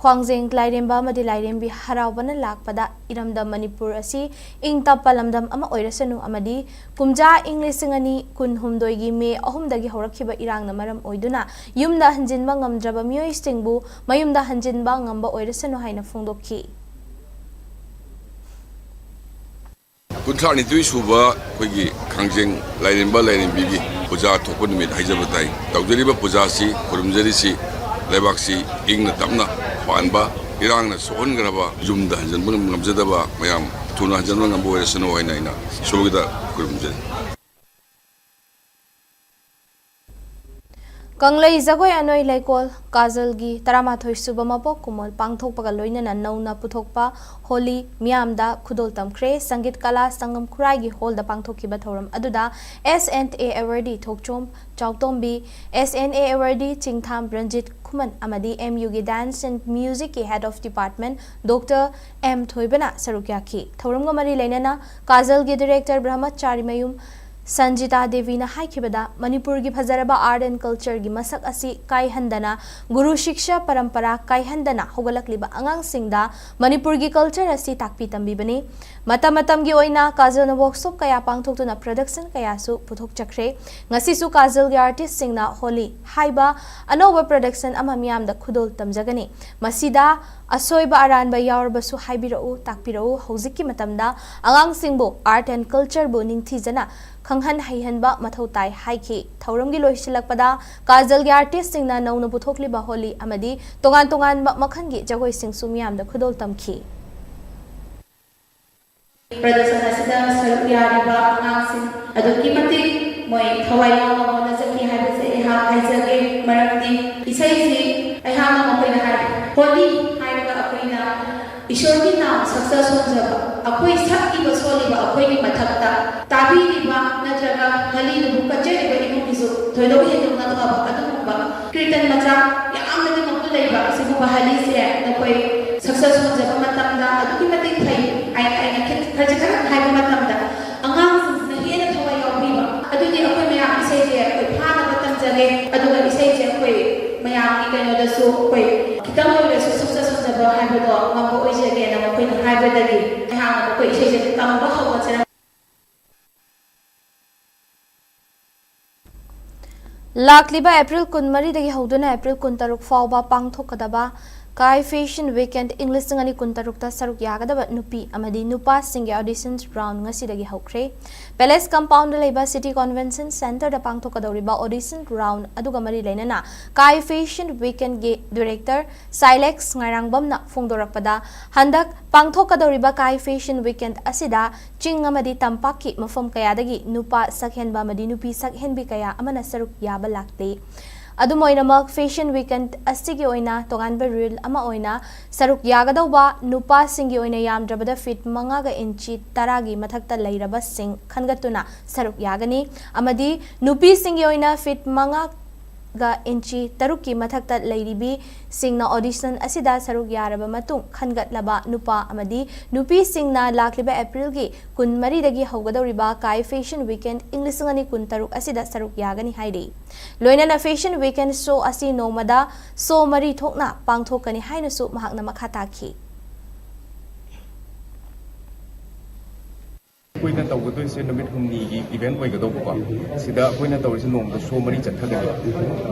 ꯈ꯭ꯋꯥꯡꯖꯦꯡ ꯂꯥꯏꯔꯦꯝꯕ ꯑꯃꯗꯤ ꯂꯥꯏꯔꯦꯝꯕꯤ ꯍꯔꯥꯎꯕꯅ ꯂꯥꯛꯄꯗ ꯏꯔꯝꯗꯝ ꯃꯅꯤꯄꯨꯔ ꯑꯁꯤ ꯏꯪ ꯇꯞꯄ ꯂꯝꯗꯝ ꯑꯃ ꯑꯣꯏꯔꯁꯅꯨ ꯑꯃꯗꯤ ꯀꯨꯝꯖꯥ ꯏꯪ ꯂꯤꯁꯤꯡ ꯑꯅꯤ ꯀꯨꯟꯍꯨꯝꯗꯣꯏꯒꯤ ꯃꯦ ꯑꯍꯨꯝꯗꯒꯤ ꯍꯧꯔꯛꯈꯤꯕ ꯏꯔꯥꯡꯅ ꯃꯔꯝ ꯑꯣꯏꯗꯨꯅ ꯌꯨꯝꯗ ꯍꯟꯖꯤꯟꯕ ꯉꯝꯗ꯭ꯔꯕ ꯃꯤꯑꯣꯏꯁꯤꯡꯕꯨ ꯃꯌꯨꯝꯗ ꯍꯟꯖꯤꯟꯕ ꯉꯝꯕ ꯑꯣꯏꯔꯁꯅꯨ ꯍꯥꯏꯅ ꯐꯣꯡꯗꯣꯛꯈꯤ꯫ ꯀꯨꯟꯊ꯭ꯔꯥ ꯅꯤꯊꯣꯏ ꯁꯨꯕ ꯑꯩꯈꯣꯏꯒꯤ ꯀꯥꯡꯖꯦꯡ ꯂꯥꯏꯔꯦꯝꯕ ꯂꯥꯏꯔꯦꯝꯕꯤꯒꯤ ꯄꯨꯖꯥ ꯊꯣꯛꯄ ꯅꯨꯃꯤꯠ ꯍꯥꯏꯖꯕ ꯇꯥꯏ꯫ ꯇꯧꯖꯔꯤꯕ ꯄꯨꯖꯥꯁꯤ, ꯈꯨꯔꯨꯝꯖꯔꯤꯁꯤ ꯂꯩꯕꯥꯛꯁꯤ ꯏꯪꯅ ꯇꯞꯅ ꯄꯥꯟꯕ, ꯏꯔꯥꯡꯅ ꯁꯣꯛꯍꯟꯈ꯭ꯔꯕ, ꯌꯨꯝꯗ ꯍꯟꯖꯤꯟꯕ ꯉꯝꯖꯗꯕ ꯃꯌꯥꯝ ꯊꯨꯅ ꯍꯟꯖꯤꯟꯕ ꯉꯝꯕ ꯑꯣꯏꯔꯁꯅꯨ ꯍꯥꯏꯅ ꯑꯩꯅ ꯏꯁꯣꯔꯒꯤꯗ ꯈꯨꯔꯨꯝꯖꯔꯤ꯫ ꯀꯪꯂꯩ ꯖꯒꯣꯏ ꯑꯅꯣꯏ ꯂꯩꯀꯣꯜ ꯀꯥꯖꯜꯒꯤ ꯇꯔꯥꯃꯥꯊꯣꯏ ꯁꯨꯕ ꯃꯄꯣꯛ ꯀꯨꯝꯑꯣꯜ ꯄꯥꯡꯊꯣꯛꯄꯒ ꯂꯣꯏꯅꯅ ꯅꯧꯅ ꯄꯨꯊꯣꯛꯄ ꯍꯣꯂꯤ ꯃꯤꯌꯥꯝꯗ ꯈꯨꯗꯣꯜ ꯇꯝꯈ꯭ꯔꯦ꯫ ꯁꯪꯒꯤꯠ ꯀꯂꯥ ꯁꯪꯒꯝ ꯈꯨꯔꯥꯏꯒꯤ ꯍꯣꯜꯗ ꯄꯥꯡꯊꯣꯛꯈꯤꯕ ꯊꯧꯔꯝ ꯑꯗꯨꯗ S N A awardee Thokchom ꯆꯥꯎꯇꯣꯝꯕꯤ, S N A awardee ꯆꯤꯡꯊꯥꯝ Ranjit ꯈꯨꯃꯟ ꯑꯃꯗꯤ M U ꯒꯤ Dance and Music ꯀꯤ Head of Department Doctor M ꯊꯣꯏꯕꯅ ꯁꯔꯨꯛ ꯌꯥꯈꯤ꯫ ꯊꯧꯔꯝꯒ ꯃꯔꯤ ꯂꯩꯅꯅ ꯀꯥꯖꯜꯒꯤ Director ꯕ꯭ꯔꯍꯃꯆꯥꯔꯤ ꯃꯌꯨꯝ ꯁꯟꯖꯤꯇꯥ ꯗꯦꯕꯤꯅ ꯍꯥꯏꯈꯤꯕꯗ, ꯃꯅꯤꯄꯨꯔꯒꯤ ꯐꯖꯔꯕ Art and Culture ꯒꯤ ꯃꯁꯛ ꯑꯁꯤ ꯀꯥꯏꯍꯟꯗꯅ, ꯒꯨꯔꯨ ꯁꯤꯛꯁꯥ ꯄꯔꯝꯄꯔꯥ ꯀꯥꯏꯍꯟꯗꯅ ꯍꯧꯒꯠꯂꯛꯂꯤꯕ ꯑꯉꯥꯡꯁꯤꯡꯗ ꯃꯅꯤꯄꯨꯔꯒꯤ culture ꯑꯁꯤ ꯇꯥꯛꯄꯤ ꯇꯝꯕꯤꯕꯅꯤ꯫ ꯃꯇꯝ ꯃꯇꯝꯒꯤ ꯑꯣꯏꯅ ꯀꯥꯖꯜꯅ workshop ꯀꯌꯥ ꯄꯥꯡꯊꯣꯛꯇꯨꯅ production ꯀꯌꯥꯁꯨ ꯄꯨꯊꯣꯛꯆꯈ꯭ꯔꯦ꯫ ꯉꯁꯤꯁꯨ ꯀꯥꯖꯜꯒꯤ artist ꯁꯤꯡꯅ ꯍꯣꯂꯤ ꯍꯥꯏꯕ ꯑꯅꯧꯕ production ꯑꯃ ꯃꯤꯌꯥꯝꯗ ꯈꯨꯗꯣꯜ ꯇꯝꯖꯒꯅꯤ꯫ ꯃꯁꯤꯗ ꯑꯁꯣꯏꯕ ꯑꯔꯥꯟꯕ ꯌꯥꯎꯔꯕꯁꯨ ꯍꯥꯏꯕꯤꯔꯛꯎ, ꯇꯥꯛꯄꯤꯔꯛꯎ꯫ ꯍꯧꯖꯤꯛꯀꯤ ꯃꯇꯝꯗ ꯑꯉꯥꯡꯁꯤꯡꯕꯨ Art and Culture ꯕꯨ ꯅꯤꯡꯊꯤꯖꯅ ꯈꯪꯍꯟ ꯍꯩꯍꯟꯕ ꯃꯊꯧ ꯇꯥꯏ ꯍꯥꯏꯈꯤ꯫ ꯊꯧꯔꯝꯒꯤ ꯂꯣꯏꯁꯤꯜꯂꯛꯄꯗ ꯀꯥꯖꯜꯒꯤ artist ꯁꯤꯡꯅ ꯅꯧꯅ ꯄꯨꯊꯣꯛꯂꯤꯕ ꯍꯣꯂꯤ ꯑꯃꯗꯤ ꯇꯣꯉꯥꯟ ꯇꯣꯉꯥꯟꯕ ꯃꯈꯜꯒꯤ ꯖꯒꯣꯏꯁꯤꯡꯁꯨ ꯃꯤꯌꯥꯝꯗ ꯈꯨꯗꯣꯜ ꯇꯝꯈꯤ꯫ Production ꯑꯁꯤꯗ ꯁꯔꯨꯛ ꯌꯥꯔꯤꯕ ꯑꯉꯥꯡꯁꯤꯡ ꯑꯗꯨꯛꯀꯤ ꯃꯇꯤꯛ ꯃꯣꯏ ꯊꯋꯥꯏ ꯌꯥꯎꯅ ꯍꯣꯠꯅꯖꯈꯤ ꯍꯥꯏꯕꯁꯦ ꯑꯩꯍꯥꯛ ꯍꯥꯏꯖꯒꯦ꯫ ꯃꯔꯝꯗꯤ ꯏꯁꯩꯁꯤ ꯑꯩꯍꯥꯛꯅ ꯃꯈꯣꯏꯗ ꯍꯥꯏ, ꯍꯣꯂꯤ ꯍꯥꯏꯔꯒ ꯑꯩꯈꯣꯏꯅ ꯏꯁꯣꯔꯒꯤ ꯅꯥꯝ ꯁꯛꯆ ꯁꯣꯟꯖꯕ, ꯑꯩꯈꯣꯏ ꯁꯛꯏꯕ ꯁꯣꯜꯂꯤꯕ ꯑꯩꯈꯣꯏꯒꯤ ꯃꯊꯛꯇ ꯇꯥꯕꯤꯔꯤꯕ ꯅꯠꯇ꯭ꯔꯒ ꯍꯂꯤꯗꯨꯕꯨ ꯀꯠꯆꯔꯤꯕ ꯏꯃꯨꯡꯒꯤꯁꯨ ꯊꯣꯏꯗꯣꯛ ꯍꯦꯟꯗꯣꯛꯅ ꯐꯕ ꯑꯗꯨꯒꯨꯝꯕ ꯀꯤꯔꯇꯟ ꯃꯆꯥ ꯌꯥꯝꯅꯗꯤ ꯃꯒꯨꯟ ꯂꯩꯕ ꯑꯁꯤꯒꯨꯝꯕ ꯍꯂꯤꯁꯦ ꯅꯈꯣꯏ ꯁꯛꯆ ꯁꯣꯟꯖꯕ ꯃꯇꯝꯗ ꯑꯗꯨꯛꯀꯤ ꯃꯇꯤꯛ ꯐꯩ꯫ ꯑꯩꯅ, ꯑꯩꯅ ꯈꯤꯠ-, ꯈꯖꯤꯛ ꯈꯔ ꯍꯥꯏꯕ ꯃꯇꯝꯗ ꯑꯉꯥꯡꯁꯤꯡꯁꯤꯅ ꯍꯦꯟꯅ ꯊꯋꯥꯏ ꯌꯥꯎꯕꯤꯕ꯫ ꯑꯗꯨꯗꯤ ꯑꯩꯈꯣꯏ ꯃꯌꯥꯝ ꯏꯁꯩꯁꯦ ꯑꯩꯈꯣꯏ ꯐꯥꯅꯕ ꯇꯝꯖꯒꯦ, ꯑꯗꯨꯒ ꯏꯁꯩꯁꯦ ꯑꯩꯈꯣꯏ ꯃꯌꯥꯝꯒꯤ ꯀꯩꯅꯣꯗꯁꯨ ꯑꯩꯈꯣꯏ ꯈꯤꯇꯪ ꯑꯣꯏꯔꯁꯨ ꯁꯛꯆ ꯁꯣꯟꯖꯕ ꯍꯥꯏꯕꯗꯣ ꯉꯝꯕ ꯑꯣꯏꯖꯒꯦꯅ ꯃꯈꯣꯏꯅ ꯍꯥꯏꯕꯗꯒꯤ ꯑꯩꯍꯥꯛꯅ ꯃꯈꯣꯏ ꯏꯁꯩꯁꯦ ꯇꯝꯕ ꯍꯧꯔꯁꯤꯔ꯫ ꯂꯥꯛꯂꯤꯕ April ꯀꯨꯟꯃꯔꯤꯗꯒꯤ ꯍꯧꯗꯨꯅ April ꯀꯨꯟꯇꯔꯨꯛ ꯐꯥꯎꯕ ꯄꯥꯡꯊꯣꯛꯀꯗꯕ ꯀꯥꯏ Fashion Weekend ꯏꯪ ꯂꯤꯁꯤꯡ ꯑꯅꯤ ꯀꯨꯟꯇꯔꯨꯛꯇ ꯁꯔꯨꯛ ꯌꯥꯒꯗꯕ ꯅꯨꯄꯤ ꯑꯃꯗꯤ ꯅꯨꯄꯥꯁꯤꯡꯒꯤ audition round ꯉꯁꯤꯗꯒꯤ ꯍꯧꯈ꯭ꯔꯦ꯫ Palace Compoundꯗ ꯂꯩꯕ City Convention Centreꯗ ꯄꯥꯡꯊꯣꯛꯀꯗꯧꯔꯤꯕ audition round ꯑꯗꯨꯒ ꯃꯔꯤ ꯂꯩꯅꯅ ꯀꯥꯏ Fashion Weekendꯒꯤ director ꯁꯥꯏꯂꯦꯛꯁ ꯉꯥꯏꯔꯥꯡꯕꯝꯅ ꯐꯣꯡꯗꯣꯔꯛꯄꯗ, ꯍꯟꯗꯛ ꯄꯥꯡꯊꯣꯛꯀꯗꯧꯔꯤꯕ ꯀꯥꯏ Fashion Weekend ꯑꯁꯤꯗ ꯆꯤꯡ ꯑꯃꯗꯤ ꯇꯝꯄꯥꯛꯀꯤ ꯃꯐꯝ ꯀꯌꯥꯗꯒꯤ ꯅꯨꯄꯥ ꯁꯛꯍꯦꯟꯕ ꯑꯃꯗꯤ ꯅꯨꯄꯤ ꯁꯛꯍꯦꯟꯕꯤ ꯀꯌꯥ ꯑꯃꯅ ꯁꯔꯨꯛ ꯌꯥꯕ ꯂꯥꯛꯂꯤ꯫ ꯑꯗꯨꯝ ꯑꯣꯏꯅꯃꯛ, Fashion Weekend ꯑꯁꯤꯒꯤ ꯑꯣꯏꯅ ꯇꯣꯉꯥꯟꯕ rule ꯑꯃ ꯑꯣꯏꯅ, ꯁꯔꯨꯛ ꯌꯥꯒꯗꯧꯕ ꯅꯨꯄꯥꯁꯤꯡꯒꯤ ꯑꯣꯏꯅ ꯌꯥꯝꯗ꯭ꯔꯕꯗ ꯐꯤꯠ ꯃꯉꯥꯒ ꯏꯟꯆꯤ ꯇꯔꯥꯒꯤ ꯃꯊꯛꯇ ꯂꯩꯔꯕꯁꯤꯡ ꯈꯟꯒꯠꯇꯨꯅ ꯁꯔꯨꯛ ꯌꯥꯒꯅꯤ, ꯑꯃꯗꯤ ꯅꯨꯄꯤꯁꯤꯡꯒꯤ ꯑꯣꯏꯅ ꯐꯤꯠ ꯃꯉꯥꯒ ꯏꯟꯆꯤ ꯇꯔꯨꯛꯀꯤ ꯃꯊꯛꯇ ꯂꯩꯔꯤꯕꯤꯁꯤꯡꯅ audition ꯑꯁꯤꯗ ꯁꯔꯨꯛ ꯌꯥꯔꯕ ꯃꯇꯨꯡ ꯈꯟꯒꯠꯂꯕ ꯅꯨꯄꯥ ꯑꯃꯗꯤ ꯅꯨꯄꯤꯁꯤꯡꯅ ꯂꯥꯛꯂꯤꯕ ꯑꯦꯄ꯭ꯔꯤꯜꯒꯤ ꯀꯨꯟꯃꯔꯤꯗꯒꯤ ꯍꯧꯒꯗꯧꯔꯤꯕ ꯀꯥꯏ Fashion Weekend ꯏꯪ ꯂꯤꯁꯤꯡ ꯑꯅꯤ ꯀꯨꯟꯇꯔꯨꯛ ꯑꯁꯤꯗ ꯁꯔꯨꯛ ꯌꯥꯒꯅꯤ ꯍꯥꯏꯔꯤ꯫ ꯂꯣꯏꯅꯅ Fashion Weekend show ꯑꯁꯤ ꯅꯣꯡꯃꯗ show ꯃꯔꯤ ꯊꯣꯛꯅ ꯄꯥꯡꯊꯣꯛꯀꯅꯤ ꯍꯥꯏꯅꯁꯨ ꯃꯍꯥꯛꯅ ꯃꯈꯥ ꯇꯥꯈꯤ꯫ ꯑꯩꯈꯣꯏꯅ ꯇꯧꯒꯗꯣꯏꯁꯦ ꯅꯨꯃꯤꯠ ꯍꯨꯝꯅꯤꯒꯤ event ꯑꯣꯏꯒꯗꯧꯕꯀꯣ꯫ ꯁꯤꯗ ꯑꯩꯈꯣꯏꯅ ꯇꯧꯔꯤꯁꯦ ꯅꯣꯡꯃꯗ show ꯃꯔꯤ ꯆꯠꯊꯒꯅꯤ꯫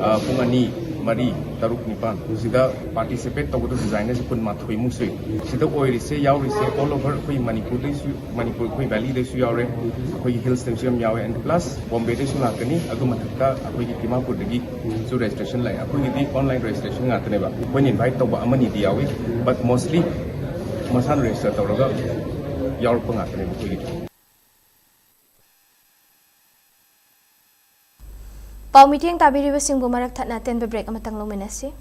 ꯑ, ꯄꯨꯡ ꯑꯅꯤ, ꯃꯔꯤ, ꯇꯔꯨꯛ, ꯅꯤꯄꯥꯟ꯫ ꯁꯤꯗ participate ꯇꯧꯒꯗꯧꯕ designerꯁꯦ ꯀꯨꯟꯃꯥꯊꯣꯏꯃꯨꯛ ꯁꯨꯏ꯫ ꯁꯤꯗ ꯑꯣꯏꯔꯤꯁꯦ, ꯌꯥꯎꯔꯤꯁꯦ all over ꯑꯩꯈꯣꯏ ꯃꯅꯤꯄꯨꯔꯗꯩꯁꯨ, ꯃꯅꯤꯄꯨꯔ ꯑꯩꯈꯣꯏ valleyꯗꯩꯁꯨ ꯌꯥꯎꯔꯦ, ꯑꯩꯈꯣꯏꯒꯤ hillsꯇꯩꯁꯨ ꯌꯥꯝ ꯌꯥꯎꯋꯦ, and plus Bombayꯗꯩꯁꯨ ꯂꯥꯛꯀꯅꯤ꯫ ꯑꯗꯨ ꯃꯊꯛꯇ ꯑꯩꯈꯣꯏꯒꯤ ꯗꯤꯃꯥꯄꯨꯔꯗꯒꯤꯁꯨ registration ꯂꯩ꯫ ꯑꯩꯈꯣꯏꯒꯤꯗꯤ online registration ꯉꯥꯛꯇꯅꯦꯕ꯫ ꯑꯩꯈꯣꯏꯅ invite ꯇꯧꯕ ꯑꯃꯅꯤꯗꯤ ꯌꯥꯎꯏ, but mostly ꯃꯁꯥꯅ register ꯇꯧꯔꯒ ꯌꯥꯎꯔꯛꯄ ꯉꯥꯛꯇꯅꯦꯕ ꯑꯩꯈꯣꯏꯒꯤꯗꯤ꯫ ꯄꯥꯎ ꯃꯤꯠꯌꯦꯡ ꯇꯥꯕꯤꯔꯤꯕꯁꯤꯡꯕꯨ ꯃꯔꯛ ꯊꯠꯅ ꯑꯇꯦꯟꯕ break ꯑꯃꯇꯪ ꯂꯧꯃꯤꯟꯅꯁꯤ꯫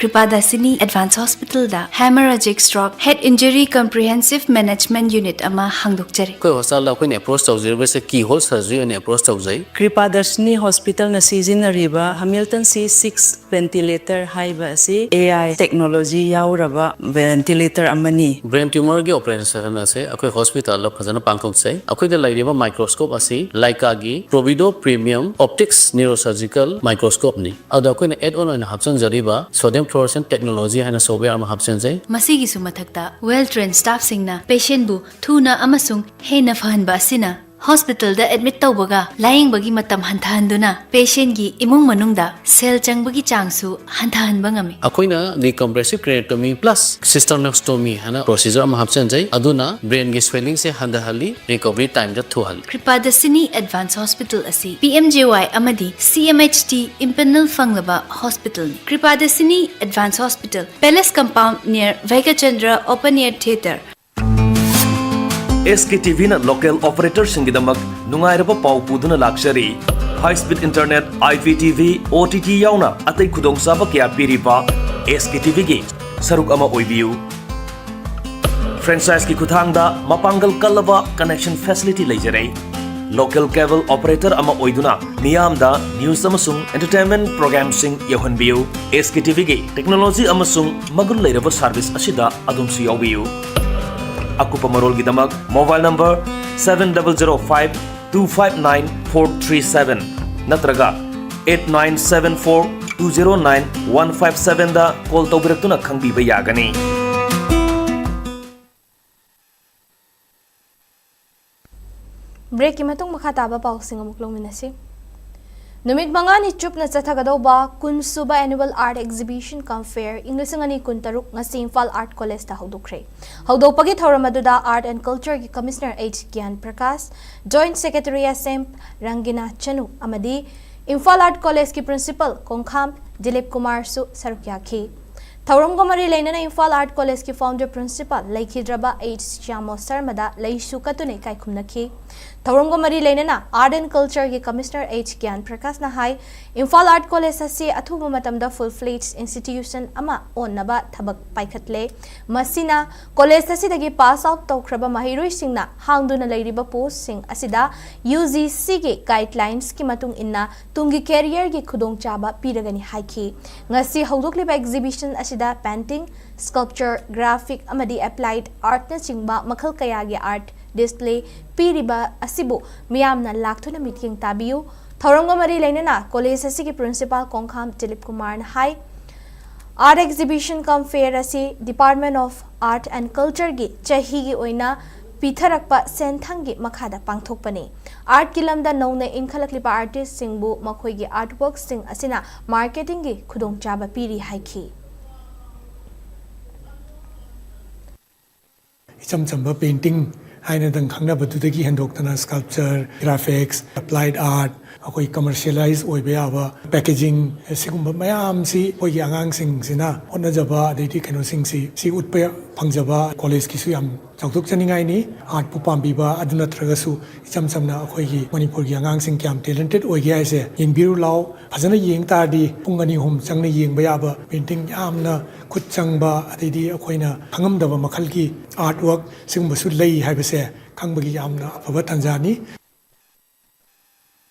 ꯀ꯭ꯔꯤꯄꯥꯗꯥꯁꯤꯅꯤ ꯑꯦꯗꯚꯥꯟꯁ ꯍꯣꯁꯄꯤꯇꯥꯜꯗ ꯍꯦꯃꯣꯔꯦꯖꯤꯛ stroke head injury ꯀꯝꯄ꯭ꯔꯤꯍꯦꯟꯁꯤꯚ management unit ꯑꯃ ꯍꯥꯡꯗꯣꯛꯆꯔꯤ꯫ ꯑꯩꯈꯣꯏ ꯍꯣꯁꯄꯤꯇꯥꯜꯗ ꯑꯩꯈꯣꯏꯅ ꯑꯦꯄ꯭ꯔꯣꯁ ꯇꯧꯖꯔꯤꯕꯁꯦ ꯀꯤ ꯍꯣꯜ ꯁꯔꯖꯔꯤ ꯑꯣꯏꯅ ꯑꯦꯄ꯭ꯔꯣꯁ ꯇꯧꯖꯩ꯫ ꯀ꯭ꯔꯤꯄꯥꯗꯔꯁꯤꯅꯤ ꯍꯣꯁꯄꯤꯇꯥꯜꯅ ꯁꯤꯖꯤꯟꯅꯔꯤꯕ ꯍꯃꯤꯜꯇꯟ ꯁꯤ ꯁꯤꯛꯁ ꯚꯦꯟꯇꯤꯂꯦꯇꯔ ꯍꯥꯏꯕ ꯑꯁꯤ ꯑꯦ ꯑꯥꯏ ꯇꯦꯛꯅꯣꯂꯣꯖꯤ ꯌꯥꯎꯔꯕ ꯚꯦꯟꯇꯤꯂꯦꯇꯔ ꯑꯃꯅꯤ꯫ ꯕ꯭ꯔꯦꯟ ꯇ꯭ꯌꯨꯃꯔꯒꯤ ꯑꯣꯄꯔꯦꯁꯟ ꯑꯁꯦ ꯑꯩꯈꯣꯏ ꯍꯣꯁꯄꯤꯇꯥꯜꯗ ꯐꯖꯅ ꯄꯥꯡꯊꯣꯛꯆꯩ꯫ ꯑꯩꯈꯣꯏꯗ ꯂꯩꯔꯤꯕ ꯃꯥꯏꯀ꯭ꯔꯣꯁꯀꯣꯞ ꯑꯁꯤ ꯂꯥꯏꯀꯥꯒꯤ ꯄ꯭ꯔꯣꯕꯤꯗꯣ ꯄ꯭ꯔꯤꯃꯤꯌꯝ ꯑꯣꯞꯇꯤꯛꯁ ꯅ꯭ꯌꯨꯔꯣꯁꯔꯖꯤꯀꯦꯜ ꯃꯥꯏꯀ꯭ꯔꯣꯁꯀꯣꯞꯅꯤ꯫ ꯑꯗꯨꯗ ꯑꯩꯈꯣꯏꯅ ꯑꯦꯗ ꯑꯣꯟ ꯑꯣꯏꯅ ꯍꯥꯞꯆꯤꯟꯖꯔꯤꯕ ꯁꯣꯗꯤꯌꯝ ꯐ꯭ꯂꯣꯔꯣꯁꯦꯟꯠ ꯇꯦꯛꯅꯣꯂꯣꯖꯤ ꯍꯥꯏꯅ ꯁꯣꯐꯋꯦꯌꯔ ꯑꯃ ꯍꯥꯞꯆꯤꯟꯖꯩ꯫ ꯃꯁꯤꯒꯤꯁꯨ ꯃꯊꯛꯇ well trained staffꯁꯤꯡꯅ ꯄꯦꯁꯦꯟꯕꯨ ꯊꯨꯅ ꯑꯃꯁꯨꯡ ꯍꯦꯟꯅ ꯐꯍꯟꯕ ꯑꯁꯤꯅ ꯍꯣꯁꯄꯤꯇꯥꯜꯗ ꯑꯦꯗꯃꯤꯠ ꯇꯧꯕꯒ ꯂꯥꯌꯦꯡꯕꯒꯤ ꯃꯇꯝ ꯍꯟꯊꯍꯟꯗꯨꯅ ꯄꯦꯁꯦꯟꯒꯤ ꯏꯃꯨꯡ ꯃꯅꯨꯡꯗ ꯁꯦꯜ ꯆꯪꯕꯒꯤ ꯆꯥꯡꯁꯨ ꯍꯟꯊꯍꯟꯕ ꯉꯝꯃꯤ꯫ ꯑꯩꯈꯣꯏꯅ decompressive craniotomy plus cysternectomy ꯍꯥꯏꯅ procedure ꯑꯃ ꯍꯥꯞꯆꯤꯟꯖꯩ, ꯑꯗꯨꯅ brainꯒꯤ swellingꯁꯦ ꯍꯟꯊꯍꯜꯂꯤ, recovery timeꯗ ꯊꯨꯍꯜꯂꯤ꯫ ꯀ꯭ꯔꯤꯄꯥꯗꯁꯤꯅꯤ ꯑꯦꯗꯚꯥꯟꯁ ꯍꯣꯁꯄꯤꯇꯥꯜ ꯑꯁꯤ P M J Y ꯑꯃꯗꯤ C M H T empanel ꯐꯪꯂꯕ ꯍꯣꯁꯄꯤꯇꯥꯜꯅꯤ꯫ ꯀ꯭ꯔꯤꯄꯥꯗꯁꯤꯅꯤ advance hospital, Palace Compound near Bhagachandra Open Air Theatre, S K T Vꯅ local operatorꯁꯤꯡꯒꯤꯗꯃꯛ ꯅꯨꯡꯉꯥꯏꯔꯕ ꯄꯥꯎ ꯄꯨꯗꯨꯅ ꯂꯥꯛꯆꯔꯤ꯫ High speed internet, I P T V, O T T ꯌꯥꯎꯅ ꯑꯇꯩ ꯈꯨꯗꯣꯡꯆꯥꯕ ꯀꯌꯥ ꯄꯤꯔꯤꯕ S K T Vꯒꯤ ꯁꯔꯨꯛ ꯑꯃ ꯑꯣꯏꯕꯤꯌꯨ꯫ Franchiseꯀꯤ ꯈꯨꯠꯊꯥꯡꯗ ꯃꯄꯥꯡꯒꯜ ꯀꯜꯂꯕ connection facility ꯂꯩꯖꯔꯦ꯫ Local cable operator ꯑꯃ ꯑꯣꯏꯗꯨꯅ ꯃꯤꯌꯥꯝꯗ news ꯑꯃꯁꯨꯡ entertainment programꯁꯤꯡ ꯌꯧꯍꯟꯕꯤꯌꯨ꯫ S K T Vꯒꯤ technology ꯑꯃꯁꯨꯡ ꯃꯒꯨꯟ ꯂꯩꯔꯕ service ꯑꯁꯤꯗ ꯑꯗꯣꯝꯁꯨ ꯌꯥꯎꯕꯤꯌꯨ꯫ ꯑꯀꯨꯞꯄ ꯃꯔꯣꯜꯒꯤꯗꯃꯛ mobile number seven double zero five two five nine four three seven ꯅꯠꯇ꯭ꯔꯒ eight nine seven four two zero nine one five sevenꯗ call ꯇꯧꯕꯤꯔꯛꯇꯨꯅ ꯈꯪꯕꯤꯕ ꯌꯥꯒꯅꯤ꯫ Breakꯀꯤ ꯃꯇꯨꯡ ꯃꯈꯥ ꯇꯥꯕ ꯄꯥꯎꯁꯤꯡ ꯑꯃꯨꯛ ꯂꯧꯃꯤꯟꯅꯁꯤ꯫ ꯅꯨꯃꯤꯠ ꯃꯉꯥꯅꯤ ꯆꯨꯞꯅ ꯆꯠꯊꯒꯗꯧꯕ ꯀꯨꯟ ꯁꯨꯕ Annual Art Exhibition cum Fair ꯏꯪ ꯂꯤꯁꯤꯡ ꯑꯅꯤ ꯀꯨꯟꯇꯔꯨꯛ ꯉꯁꯤ ꯏꯝꯐꯥꯜ Art Collegeꯇ ꯍꯧꯗꯣꯛꯈ꯭ꯔꯦ꯫ ꯍꯧꯗꯣꯛꯄꯒꯤ ꯊꯧꯔꯝ ꯑꯗꯨꯗ Art and Cultureꯒꯤ Commissioner H ꯒ꯭ꯌꯥꯟ Prakash, Joint Secretary S M ꯔꯪꯒꯤꯅꯥ ꯆꯅꯨ ꯑꯃꯗꯤ ꯏꯝꯐꯥꯜ Art Collegeꯀꯤ Principal ꯀꯣꯡꯈꯥꯝ ꯗꯤꯂꯤꯞ ꯀꯨꯃꯥꯔꯁꯨ ꯁꯔꯨꯛ ꯌꯥꯈꯤ꯫ ꯊꯧꯔꯝꯒ ꯃꯔꯤ ꯂꯩꯅꯅ ꯏꯝꯐꯥꯜ Art Collegeꯀꯤ Founder Principal ꯂꯩꯈꯤꯗ꯭ꯔꯕ H ꯁ꯭ꯌꯥꯃꯣ ꯁꯔꯃꯗ ꯂꯩꯁꯨ ꯀꯠꯇꯨꯅ ꯏꯀꯥꯏ ꯈꯨꯝꯅꯈꯤ꯫ ꯊꯧꯔꯝꯒ ꯃꯔꯤ ꯂꯩꯅꯅ Art and Cultureꯒꯤ Commissioner H ꯒ꯭ꯌꯥꯟ ꯄ꯭ꯔꯀꯥꯁꯅ ꯍꯥꯏ, ꯏꯝꯐꯥꯜ Art College ꯑꯁꯤ ꯑꯊꯨꯕ ꯃꯇꯝꯗ full fledged institution ꯑꯃ ꯑꯣꯟꯅꯕ ꯊꯕꯛ ꯄꯥꯏꯈꯠꯂꯦ꯫ ꯃꯁꯤꯅ college ꯑꯁꯤꯗꯒꯤ pass out ꯇꯧꯈ꯭ꯔꯕ ꯃꯍꯩꯔꯣꯏꯁꯤꯡꯅ ꯍꯥꯡꯗꯨꯅ ꯂꯩꯔꯤꯕ postꯁꯤꯡ ꯑꯁꯤꯗ UGCꯒꯤ guidelinesꯀꯤ ꯃꯇꯨꯡ ꯏꯟꯅ ꯇꯨꯡꯒꯤ careerꯒꯤ ꯈꯨꯗꯣꯡꯆꯥꯕ ꯄꯤꯔꯒꯅꯤ ꯍꯥꯏꯈꯤ꯫ ꯉꯁꯤ ꯍꯧꯗꯣꯛꯂꯤꯕ exhibition ꯑꯁꯤꯗ painting, sculpture, graphic ꯑꯃꯗꯤ applied artꯅꯆꯤꯡꯕ ꯃꯈꯜ ꯀꯌꯥꯒꯤ art display ꯄꯤꯔꯤꯕ ꯑꯁꯤꯕꯨ ꯃꯤꯌꯥꯝꯅ ꯂꯥꯛꯇꯨꯅ ꯃꯤꯠꯌꯦꯡ ꯇꯥꯕꯤꯌꯨ꯫ ꯊꯧꯔꯝꯒ ꯃꯔꯤ ꯂꯩꯅꯅ college ꯑꯁꯤꯒꯤ Principal ꯀꯣꯡꯈꯥꯝ ꯗꯤꯂꯤꯞ ꯀꯨꯃꯥꯔꯅ ꯍꯥꯏ, Art Exhibition cum Fair ꯑꯁꯤ Department of Art and Cultureꯒꯤ ꯆꯍꯤꯒꯤ ꯑꯣꯏꯅ ꯄꯤꯊꯔꯛꯄ ꯁꯦꯟꯊꯪꯒꯤ ꯃꯈꯥꯗ ꯄꯥꯡꯊꯣꯛꯄꯅꯤ꯫ ꯑꯥꯔꯠꯀꯤ ꯂꯝꯗ ꯅꯧꯅ ꯏꯟꯈꯠꯂꯛꯂꯤꯕ ꯑꯥꯔꯇꯤꯁꯁꯤꯡꯕꯨ ꯃꯈꯣꯏꯒꯤ ꯑꯥꯔꯠꯋꯔꯛꯁꯤꯡ ꯑꯁꯤꯅ ꯃꯥꯔꯀꯦꯇꯤꯡꯒꯤ ꯈꯨꯗꯣꯡꯆꯥꯕ ꯄꯤꯔꯤ ꯍꯥꯏꯈꯤ꯫ ꯏꯆꯝ ꯆꯝꯕ ꯄꯦꯟꯇꯤꯡ ꯍꯥꯏꯅꯗꯪ ꯈꯪꯅꯕꯗꯨꯗꯒꯤ ꯍꯦꯟꯗꯣꯛꯇꯅ ꯁ꯭ꯀꯜꯞꯆꯔ, ꯒ꯭ꯔꯥꯐꯤꯛꯁ, ꯑꯦꯄ꯭ꯂꯥꯏꯠ ꯑꯥꯔꯠ, ꯑꯩꯈꯣꯏ ꯀꯃꯔꯁꯤꯌꯦꯂꯥꯏꯁ ꯑꯣꯏꯕ ꯌꯥꯕ ꯄꯦꯀꯦꯖꯤꯡ, ꯁꯤꯒꯨꯝꯕ ꯃꯌꯥꯝꯁꯤ ꯑꯩꯈꯣꯏꯒꯤ ꯑꯉꯥꯡꯁꯤꯡꯁꯤꯅ ꯍꯣꯠꯅꯖꯕ, ꯑꯗꯩꯗꯤ ꯀꯩꯅꯣꯁꯤꯡꯁꯤ ꯁꯤ ꯎꯠꯄ ꯐꯪꯖꯕ ꯀꯣꯂꯦꯖꯀꯤꯁꯨ ꯌꯥꯝ ꯆꯥꯎꯊꯣꯛꯆꯅꯤꯡꯉꯥꯏꯅꯤ꯫ ꯑꯥꯔꯠꯄꯨ ꯄꯥꯝꯕꯤꯕ ꯑꯗꯨ ꯅꯠꯇ꯭ꯔꯒꯁꯨ ꯏꯆꯝ ꯆꯝꯅ ꯑꯩꯈꯣꯏꯒꯤ ꯃꯅꯤꯄꯨꯔꯒꯤ ꯑꯉꯥꯡꯁꯤꯡ ꯀꯌꯥꯝ ꯇꯦꯂꯦꯟꯇꯦꯠ ꯑꯣꯏꯒꯦ ꯍꯥꯏꯁꯦ ꯌꯦꯡꯕꯤꯔꯨ ꯂꯥꯎ꯫ ꯐꯖꯅ ꯌꯦꯡ ꯇꯥꯔꯗꯤ ꯄꯨꯡ ꯑꯅꯤ ꯑꯍꯨꯝ ꯆꯪꯅ ꯌꯦꯡꯕ ꯌꯥꯕ ꯄꯦꯟꯇꯤꯡ ꯌꯥꯝꯅ ꯈꯨꯠ ꯆꯪꯕ, ꯑꯗꯩꯗꯤ ꯑꯩꯈꯣꯏꯅ ꯈꯪꯉꯝꯗꯕ ꯃꯈꯜꯒꯤ ꯑꯥꯔꯠꯋꯔꯛ ꯁꯤꯒꯨꯝꯕꯁꯨ ꯂꯩ ꯍꯥꯏꯕꯁꯦ ꯈꯪꯕꯒꯤ ꯌꯥꯝꯅ ꯑꯐꯕ ꯇꯥꯟꯖꯥꯅꯤ꯫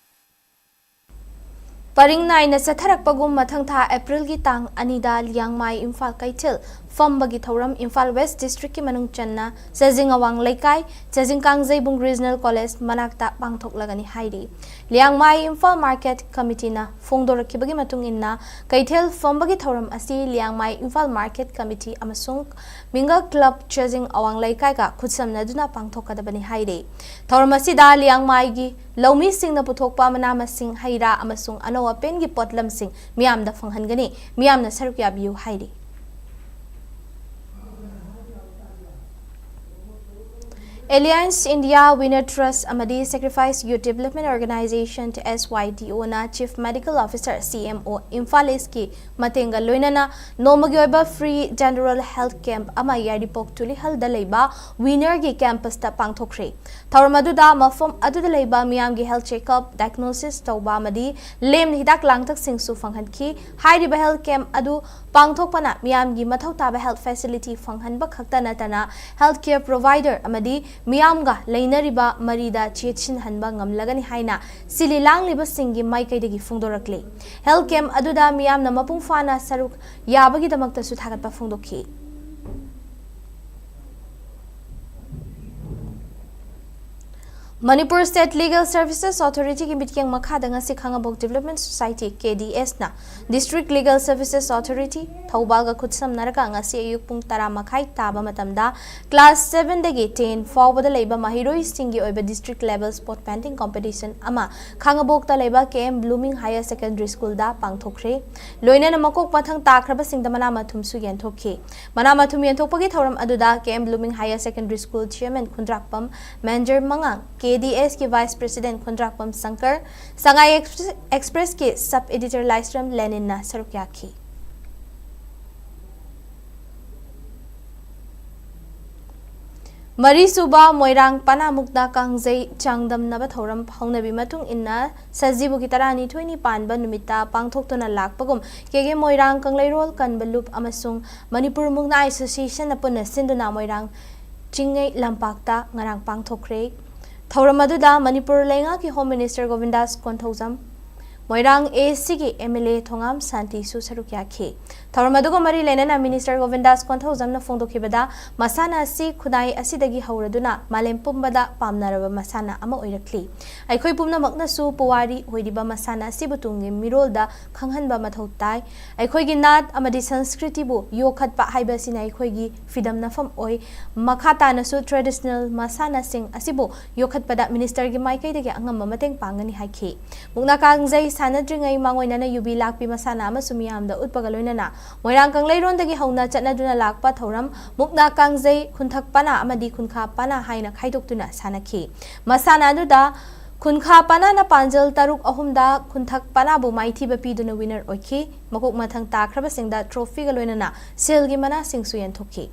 ꯄꯔꯤꯡ ꯅꯥꯏꯅ ꯆꯠꯊꯔꯛꯄꯒꯨꯝ ꯃꯊꯪ ꯊꯥ ꯑꯦꯄ꯭ꯔꯤꯜꯒꯤ ꯇꯥꯡ ꯑꯅꯤꯗ ꯂꯤꯌꯥꯡꯃꯥꯏ ꯏꯝꯐꯥꯜ ꯀꯩꯊꯦꯜ ꯐꯝꯕꯒꯤ ꯊꯧꯔꯝ ꯏꯝꯐꯥꯜ ꯋꯦꯁ ꯗꯤꯁꯇ꯭ꯔꯤꯛꯀꯤ ꯃꯅꯨꯡ ꯆꯟꯅ ꯆꯥꯖꯤꯡ ꯑꯋꯥꯡ ꯂꯩꯀꯥꯏ, ꯆꯥꯖꯤꯡ ꯀꯥꯡꯖꯩꯕꯨꯡ ꯔꯤꯖꯅꯦꯜ ꯀꯣꯂꯦꯖ ꯃꯅꯥꯛꯇ ꯄꯥꯡꯊꯣꯛꯂꯒꯅꯤ ꯍꯥꯏꯔꯤ꯫ ꯂꯤꯌꯥꯡꯃꯥꯏ ꯏꯝꯐꯥꯜ ꯃꯥꯔꯀꯦꯠ ꯀꯃꯤꯇꯤꯅ ꯐꯣꯡꯗꯣꯔꯛꯈꯤꯕꯒꯤ ꯃꯇꯨꯡ ꯏꯟꯅ, ꯀꯩꯊꯦꯜ ꯐꯝꯕꯒꯤ ꯊꯧꯔꯝ ꯑꯁꯤ ꯂꯤꯌꯥꯡꯃꯥꯏ ꯏꯝꯐꯥꯜ ꯃꯥꯔꯀꯦꯠ ꯀꯃꯤꯇꯤ ꯑꯃꯁꯨꯡ ꯃꯤꯡꯒꯜ ꯀ꯭ꯂꯕ ꯆꯥꯖꯤꯡ ꯑꯋꯥꯡ ꯂꯩꯀꯥꯏꯒ ꯈꯨꯠꯁꯝꯅꯗꯨꯅ ꯄꯥꯡꯊꯣꯛꯀꯗꯕꯅꯤ ꯍꯥꯏꯔꯤ꯫ ꯊꯧꯔꯝ ꯑꯁꯤꯗ ꯂꯤꯌꯥꯡꯃꯥꯏꯒꯤ ꯂꯧꯃꯤꯁꯤꯡꯅ ꯄꯨꯊꯣꯛꯄ ꯃꯅꯥ ꯃꯁꯤꯡ, ꯍꯩ ꯔꯥ ꯑꯃꯁꯨꯡ ꯑꯅꯧ ꯑꯄꯦꯟꯒꯤ ꯄꯣꯠꯂꯝꯁꯤꯡ ꯃꯤꯌꯥꯝꯗ ꯐꯪꯍꯟꯒꯅꯤ꯫ ꯃꯤꯌꯥꯝꯅ ꯁꯔꯨꯛ ꯌꯥꯕꯤꯌꯨ ꯍꯥꯏꯔꯤ꯫ Alliance India Winner Trust ꯑꯃꯗꯤ Sacrifice Youth Development Organization, S Y D O, ꯅ Chief Medical Officer, C M O, Imphal ꯏꯁꯀꯤ ꯃꯇꯦꯡꯒ ꯂꯣꯏꯅꯅ ꯅꯣꯡꯃꯒꯤ ꯑꯣꯏꯕ free general health camp ꯑꯃ ꯌꯥꯏꯔꯤꯄꯣꯛ ꯇꯨꯂꯤꯍꯜꯗ ꯂꯩꯕ ꯋꯤꯅꯔꯒꯤ ꯀꯦꯝꯄꯁꯇ ꯄꯥꯡꯊꯣꯛꯈ꯭ꯔꯦ꯫ ꯊꯧꯔꯝ ꯑꯗꯨꯗ ꯃꯐꯝ ꯑꯗꯨꯗ ꯂꯩꯕ ꯃꯤꯌꯥꯝꯒꯤ health checkup, diagnosis ꯇꯧꯕ ꯑꯃꯗꯤ ꯂꯦꯝꯅ ꯍꯤꯗꯥꯛ ꯂꯥꯡꯊꯛꯁꯤꯡꯁꯨ ꯐꯪꯍꯟꯈꯤ꯫ ꯍꯥꯏꯔꯤꯕ health camp ꯑꯗꯨ ꯄꯥꯡꯊꯣꯛꯄꯅ ꯃꯤꯌꯥꯝꯒꯤ ꯃꯊꯧ ꯇꯥꯕ health facility ꯐꯪꯍꯟꯕ ꯈꯛꯇ ꯅꯠꯇꯅ health care provider ꯑꯃꯗꯤ ꯃꯤꯌꯥꯝꯒ ꯂꯩꯅꯔꯤꯕ ꯃꯔꯤꯗ ꯆꯦꯠꯁꯤꯟꯍꯟꯕ ꯉꯝꯂꯒꯅꯤ ꯍꯥꯏꯅ ꯁꯤꯜꯂꯤ ꯂꯥꯡꯂꯤꯕꯁꯤꯡꯒꯤ ꯃꯥꯏꯀꯩꯗꯒꯤ ꯐꯣꯡꯗꯣꯔꯛꯂꯤ꯫ Health camp ꯑꯗꯨꯗ ꯃꯤꯌꯥꯝꯅ ꯃꯄꯨꯡ ꯐꯥꯅ ꯁꯔꯨꯛ ꯌꯥꯕꯒꯤꯗꯃꯛꯇꯁꯨ ꯊꯥꯒꯠꯄ ꯐꯣꯡꯗꯣꯛꯈꯤ꯫ Manipur State Legal Services Authority ꯒꯤ ꯃꯤꯠꯌꯦꯡ ꯃꯈꯥꯗ ꯉꯁꯤ ꯈꯥꯉꯕꯣꯛ Development Society, K D S ꯅ District Legal Services Authority ꯊꯧꯕꯥꯜꯒ ꯈꯨꯠꯁꯝꯅꯔꯒ ꯉꯁꯤ ꯑꯌꯨꯛ ꯄꯨꯡ ꯇꯔꯥ ꯃꯈꯥꯏ ꯇꯥꯕ ꯃꯇꯝꯗ class seven ꯗꯒꯤ ten ꯐꯥꯎꯕꯗ ꯂꯩꯕ ꯃꯍꯩꯔꯣꯏꯁꯤꯡꯒꯤ ꯑꯣꯏꯕ district level sport painting competition ꯑꯃ ꯈꯥꯉꯕꯣꯛꯇ ꯂꯩꯕ K M Blooming Higher Secondary School ꯗ ꯄꯥꯡꯊꯣꯛꯈ꯭ꯔꯦ꯫ ꯂꯣꯏꯅꯅ ꯃꯀꯣꯛ ꯃꯊꯪ ꯇꯥꯈ꯭ꯔꯕꯁꯤꯡꯗ ꯃꯅꯥ ꯃꯊꯨꯝꯁꯨ ꯌꯦꯟꯊꯣꯛꯈꯤ꯫ ꯃꯅꯥ ꯃꯊꯨꯝ ꯌꯦꯟꯊꯣꯛꯄꯒꯤ ꯊꯧꯔꯝ ꯑꯗꯨꯗ K M Blooming Higher Secondary School Chairman ꯈꯨꯟꯗ꯭ꯔꯥꯛꯄꯝ ꯃꯦꯟꯖꯔ ꯃꯉꯥꯡ, K D S ꯀꯤ Vice President ꯈꯨꯟꯗ꯭ꯔꯥꯛꯄꯝ ꯁꯪꯀꯔ, ꯁꯉꯥꯏ Express ꯀꯤ Sub Editor ꯂꯥꯏꯁ꯭ꯔꯝ ꯂꯦꯅꯤꯟꯅ ꯁꯔꯨꯛ ꯌꯥꯈꯤ꯫ ꯃꯔꯤꯁꯨꯕ ꯃꯣꯏꯔꯥꯡ ꯄꯅꯥ ꯃꯨꯛꯅꯥ ꯀꯥꯡꯖꯩ ꯆꯥꯡꯗꯝꯅꯕ ꯊꯧꯔꯝ ꯍꯧꯅꯕꯤ ꯃꯇꯨꯡ ꯏꯟꯅ ꯁꯖꯤꯕꯨꯒꯤ ꯇꯔꯥꯅꯤꯊꯣꯏꯅꯤ ꯄꯥꯟꯕ ꯅꯨꯃꯤꯠꯇ ꯄꯥꯡꯊꯣꯛꯇꯨꯅ ꯂꯥꯛꯄꯒꯨꯝ K K ꯃꯣꯏꯔꯥꯡ ꯀꯪꯂꯩꯔꯣꯜ ꯀꯟꯕ ꯂꯨꯞ ꯑꯃꯁꯨꯡ ꯃꯅꯤꯄꯨꯔ ꯃꯨꯛꯅꯥ Association ꯅ ꯄꯨꯟꯅ ꯁꯤꯟꯗꯨꯅ ꯃꯣꯏꯔꯥꯡ ꯆꯤꯡꯉꯩ ꯂꯝꯄꯥꯛꯇ ꯉꯔꯥꯡ ꯄꯥꯡꯊꯣꯛꯈ꯭ꯔꯦ꯫ ꯊꯧꯔꯝ ꯑꯗꯨꯗ ꯃꯅꯤꯄꯨꯔ ꯂꯩꯉꯥꯛꯀꯤ Home Minister ꯒꯣꯕꯤꯟꯗꯥꯁ Konthoujam, Moirang A C ꯒꯤ M L A ꯊꯣꯉꯥꯝ ꯁꯥꯟꯇꯤꯁꯨ ꯁꯔꯨꯛ ꯌꯥꯈꯤ꯫ ꯊꯧꯔꯝ ꯑꯗꯨꯒ ꯃꯔꯤ ꯂꯩꯅꯅ Minister ꯒꯣꯕꯤꯟꯗꯥꯁ ꯀꯣꯟꯊꯧꯖꯝꯅ ꯐꯣꯡꯗꯣꯛꯈꯤꯕꯗ, ꯃꯁꯥꯟꯅ ꯑꯁꯤ ꯈꯨꯟꯅꯥꯏ ꯑꯁꯤꯗꯒꯤ ꯍꯧꯔꯗꯨꯅ ꯃꯥꯂꯦꯝ ꯄꯨꯝꯕꯗ ꯄꯥꯝꯅꯔꯕ ꯃꯁꯥꯟꯅ ꯑꯃ ꯑꯣꯏꯔꯛꯂꯤ꯫ ꯑꯩꯈꯣꯏ ꯄꯨꯝꯅꯃꯛꯅꯁꯨ ꯄꯨꯋꯥꯔꯤ ꯑꯣꯏꯔꯤꯕ ꯃꯁꯥꯟꯅ ꯑꯁꯤꯕꯨ ꯇꯨꯡꯒꯤ ꯃꯤꯔꯣꯜꯗ ꯈꯪꯍꯟꯕ ꯃꯊꯧ ꯇꯥꯏ꯫ ꯑꯩꯈꯣꯏꯒꯤ ꯅꯥꯠ ꯑꯃꯗꯤ ꯁꯪꯁꯀ꯭ꯔꯤꯇꯤꯕꯨ ꯌꯣꯛꯈꯠꯄ ꯍꯥꯏꯕ ꯑꯁꯤꯅ ꯑꯩꯈꯣꯏꯒꯤ ꯐꯤꯗꯝꯅꯐꯝ ꯑꯣꯏ꯫ ꯃꯈꯥ ꯇꯥꯅꯁꯨ traditional ꯃꯁꯥꯟꯅꯁꯤꯡ ꯑꯁꯤꯕꯨ ꯌꯣꯛꯈꯠꯄꯗ Minister ꯒꯤ ꯃꯥꯏꯀꯩꯗꯒꯤ ꯑꯉꯝꯕ ꯃꯇꯦꯡ ꯄꯥꯡꯒꯅꯤ ꯍꯥꯏꯈꯤ꯫ ꯃꯨꯛꯅꯥ ꯀꯥꯡꯖꯩ ꯁꯥꯟꯅꯗ꯭ꯔꯤꯉꯩ ꯃꯥꯡꯑꯣꯏꯅꯅ ꯌꯨꯕꯤ ꯂꯥꯛꯄꯤ ꯃꯁꯥꯟꯅ ꯑꯃꯁꯨ ꯃꯤꯌꯥꯝꯗ ꯎꯠꯄꯒ ꯂꯣꯏꯅꯅ ꯃꯣꯏꯔꯥꯡ ꯀꯪꯂꯩꯔꯣꯟꯗꯒꯤ ꯍꯧꯅ ꯆꯠꯅꯗꯨꯅ ꯂꯥꯛꯄ ꯊꯧꯔꯝ ꯃꯨꯛꯅꯥ ꯀꯥꯡꯖꯩ, ꯈꯨꯟꯊꯛ ꯄꯅꯥ ꯑꯃꯗꯤ ꯈꯨꯟꯈꯥ ꯄꯅꯥ ꯍꯥꯏꯅ ꯈꯥꯏꯗꯣꯛꯇꯨꯅ ꯁꯥꯟꯅꯈꯤ꯫ ꯃꯁꯥꯟꯅ ꯑꯗꯨꯗ ꯈꯨꯟꯈꯥ ꯄꯅꯥꯅ ꯄꯥꯟꯖꯜ ꯇꯔꯨꯛ ꯑꯍꯨꯝꯗ ꯈꯨꯟꯊꯛ ꯄꯅꯥꯕꯨ ꯃꯥꯏꯊꯤꯕ ꯄꯤꯗꯨꯅ winner ꯑꯣꯏꯈꯤ꯫ ꯃꯀꯣꯛ ꯃꯊꯪ ꯇꯥꯈ꯭ꯔꯕꯁꯤꯡꯗ trophy ꯒ ꯂꯣꯏꯅꯅ ꯁꯦꯜꯒꯤ ꯃꯅꯥꯁꯤꯡꯁꯨ ꯌꯦꯟꯊꯣꯛꯈꯤ꯫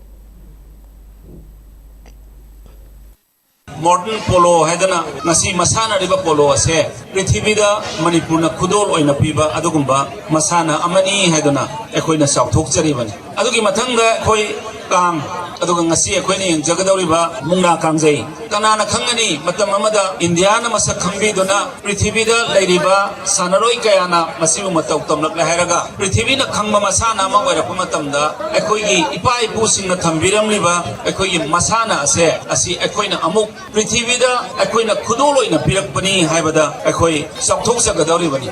ꯃꯣꯔꯇꯦꯜ ꯄꯣꯂꯣ ꯍꯥꯏꯗꯅ ꯉꯁꯤ ꯃꯁꯥꯟꯅꯔꯤꯕ ꯄꯣꯂꯣ ꯑꯁꯦ ꯄ꯭ꯔꯤꯊꯤꯕꯤꯗ ꯃꯅꯤꯄꯨꯔꯅ ꯈꯨꯗꯣꯜ ꯑꯣꯏꯅ ꯄꯤꯕ ꯑꯗꯨꯒꯨꯝꯕ ꯃꯁꯥꯟꯅ ꯑꯃꯅꯤ ꯍꯥꯏꯗꯨꯅ ꯑꯩꯈꯣꯏꯅ ꯆꯥꯎꯊꯣꯛꯆꯔꯤꯕꯅꯤ꯫ ꯑꯗꯨꯒꯤ ꯃꯊꯪꯗ ꯑꯩꯈꯣꯏ ꯀꯥꯡ, ꯑꯗꯨꯒ ꯉꯁꯤ ꯑꯩꯈꯣꯏꯅ ꯌꯦꯡꯖꯒꯗꯧꯔꯤꯕ ꯃꯨꯛꯅꯥ ꯀꯥꯡꯖꯩ꯫ ꯀꯅꯥꯅ ꯈꯪꯒꯅꯤ, ꯃꯇꯝ ꯑꯃꯗ ꯏꯟꯗꯤꯌꯥꯅ ꯃꯁꯛ ꯈꯪꯕꯤꯗꯨꯅ ꯄ꯭ꯔꯤꯊꯤꯕꯤꯗ ꯂꯩꯔꯤꯕ ꯁꯥꯟꯅꯔꯣꯏ ꯀꯌꯥꯅ ꯃꯁꯤꯕꯨ ꯃꯇꯧ ꯇꯝꯂꯛꯂꯦ ꯍꯥꯏꯔꯒ, ꯄ꯭ꯔꯤꯊꯤꯕꯤꯅ ꯈꯪꯕ ꯃꯁꯥꯟꯅ ꯑꯃ ꯑꯣꯏꯔꯛꯄ ꯃꯇꯝꯗ, ꯑꯩꯈꯣꯏꯒꯤ ꯏꯄꯥ ꯏꯄꯨꯁꯤꯡꯅ ꯊꯝꯕꯤꯔꯝꯂꯤꯕ ꯑꯩꯈꯣꯏꯒꯤ ꯃꯁꯥꯟꯅ ꯑꯁꯦ, ꯑꯁꯤ ꯑꯩꯈꯣꯏꯅ ꯑꯃꯨꯛ ꯄ꯭ꯔꯤꯊꯤꯕꯤꯗ ꯑꯩꯈꯣꯏꯅ ꯈꯨꯗꯣꯜ ꯑꯣꯏꯅ ꯄꯤꯔꯛꯄꯅꯤ ꯍꯥꯏꯕꯗ ꯑꯩꯈꯣꯏ ꯆꯥꯎꯊꯣꯛꯆꯒꯗꯧꯔꯤꯕꯅꯤ꯫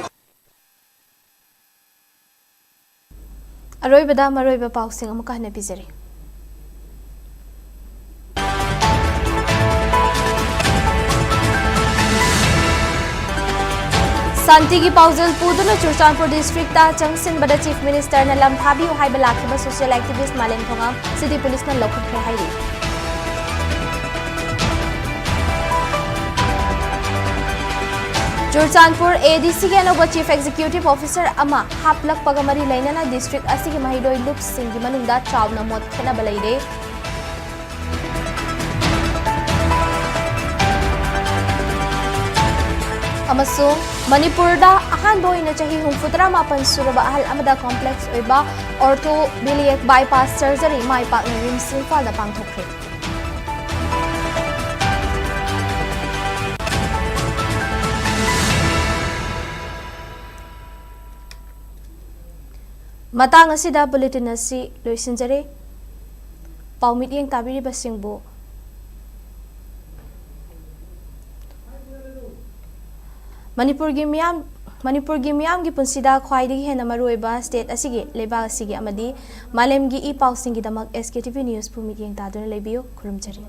ꯑꯔꯣꯏꯕꯗ ꯃꯔꯨꯑꯣꯏꯕ ꯄꯥꯎꯁꯤꯡ ꯑꯃꯨꯛꯀ ꯍꯟꯅ ꯄꯤꯖꯔꯤ꯫ ꯁꯥꯟꯇꯤꯒꯤ ꯄꯥꯎꯖꯦꯜ ꯄꯨꯗꯨꯅ ꯆꯨꯔꯆꯥꯟꯄꯨꯔ ꯗꯤꯁꯇ꯭ꯔꯤꯛꯇ ꯆꯪꯁꯤꯟꯕꯗ ꯆꯤꯐ ꯃꯤꯅꯤꯁꯇꯔꯅ ꯂꯝ ꯊꯥꯕꯤꯌꯨ ꯍꯥꯏꯕ ꯂꯥꯛꯈꯤꯕ ꯁꯣꯁꯤꯌꯦꯜ ꯑꯦꯛꯇꯤꯚꯤꯁ ꯃꯥꯂꯦꯝ ꯊꯣꯉꯥꯝ ꯁꯤꯇꯤ ꯄꯨꯂꯤꯁꯅ ꯂꯧꯈꯠꯈ꯭ꯔꯦ ꯍꯥꯏꯔꯤ꯫ ꯆꯨꯔꯆꯥꯟꯄꯨꯔ ꯑꯦ ꯗꯤ ꯁꯤꯒꯤ ꯑꯅꯧꯕ ꯆꯤꯐ ꯑꯦꯛꯖꯤꯀ꯭ꯌꯨꯇꯤꯚ ꯑꯣꯐꯤꯁꯔ ꯑꯃ ꯍꯥꯞꯂꯛꯄꯒ ꯃꯔꯤ ꯂꯩꯅꯅ ꯗꯤꯁꯇ꯭ꯔꯤꯛ ꯑꯁꯤꯒꯤ ꯃꯍꯩꯔꯣꯏ ꯂꯨꯞꯁꯤꯡꯒꯤ ꯃꯅꯨꯡꯗ ꯆꯥꯎꯅ ꯃꯣꯠ ꯈꯦꯠꯅꯕ ꯂꯩꯔꯦ꯫ ꯑꯃꯁꯨꯡ ꯃꯅꯤꯄꯨꯔꯗ ꯑꯍꯥꯟꯕ ꯑꯣꯏꯅ ꯆꯍꯤ ꯍꯨꯝꯐꯨꯇꯔꯥ ꯃꯥꯄꯟ ꯁꯨꯔꯕ ꯑꯍꯜ ꯑꯃꯗ ꯀꯣꯝꯄ꯭ꯂꯦꯛꯁ ꯑꯣꯏꯕ ꯑꯣꯔꯊꯣꯕꯤꯂꯤꯌꯦꯛ ꯕꯥꯏꯄꯥꯁ ꯁꯔꯖꯔꯤ ꯃꯥꯏ ꯄꯥꯛꯅ ꯔꯤꯝꯁ ꯏꯝꯐꯥꯜꯗ ꯄꯥꯡꯊꯣꯛꯈ꯭ꯔꯦ꯫ ꯃꯇꯥꯡ ꯑꯁꯤꯗ ꯕꯨꯂꯦꯇꯤꯟ ꯑꯁꯤ ꯂꯣꯏꯁꯤꯟꯖꯔꯦ꯫ ꯄꯥꯎ ꯃꯤꯠꯌꯦꯡ ꯇꯥꯕꯤꯔꯤꯕꯁꯤꯡꯕꯨ ꯃꯅꯤꯄꯨꯔꯒꯤ ꯃꯤꯌꯥꯝ, ꯃꯅꯤꯄꯨꯔꯒꯤ ꯃꯤꯌꯥꯝꯒꯤ ꯄꯨꯟꯁꯤꯗ ꯈ꯭ꯋꯥꯏꯗꯒꯤ ꯍꯦꯟꯅ ꯃꯔꯨꯑꯣꯏꯕ ꯁ꯭ꯇꯦꯠ ꯑꯁꯤꯒꯤ, ꯂꯩꯕꯥꯛ ꯑꯁꯤꯒꯤ ꯑꯃꯗꯤ ꯃꯥꯂꯦꯝꯒꯤ ꯏ ꯄꯥꯎꯁꯤꯡꯒꯤꯗꯃꯛ ꯑꯦꯁ ꯀꯦ ꯇꯤ ꯚꯤ ꯅ꯭ꯌꯨꯁꯄꯨ ꯃꯤꯠꯌꯦꯡ ꯇꯥꯗꯨꯅ ꯂꯩꯕꯤꯌꯨ꯫ ꯈꯨꯔꯨꯝꯖꯔꯤ꯫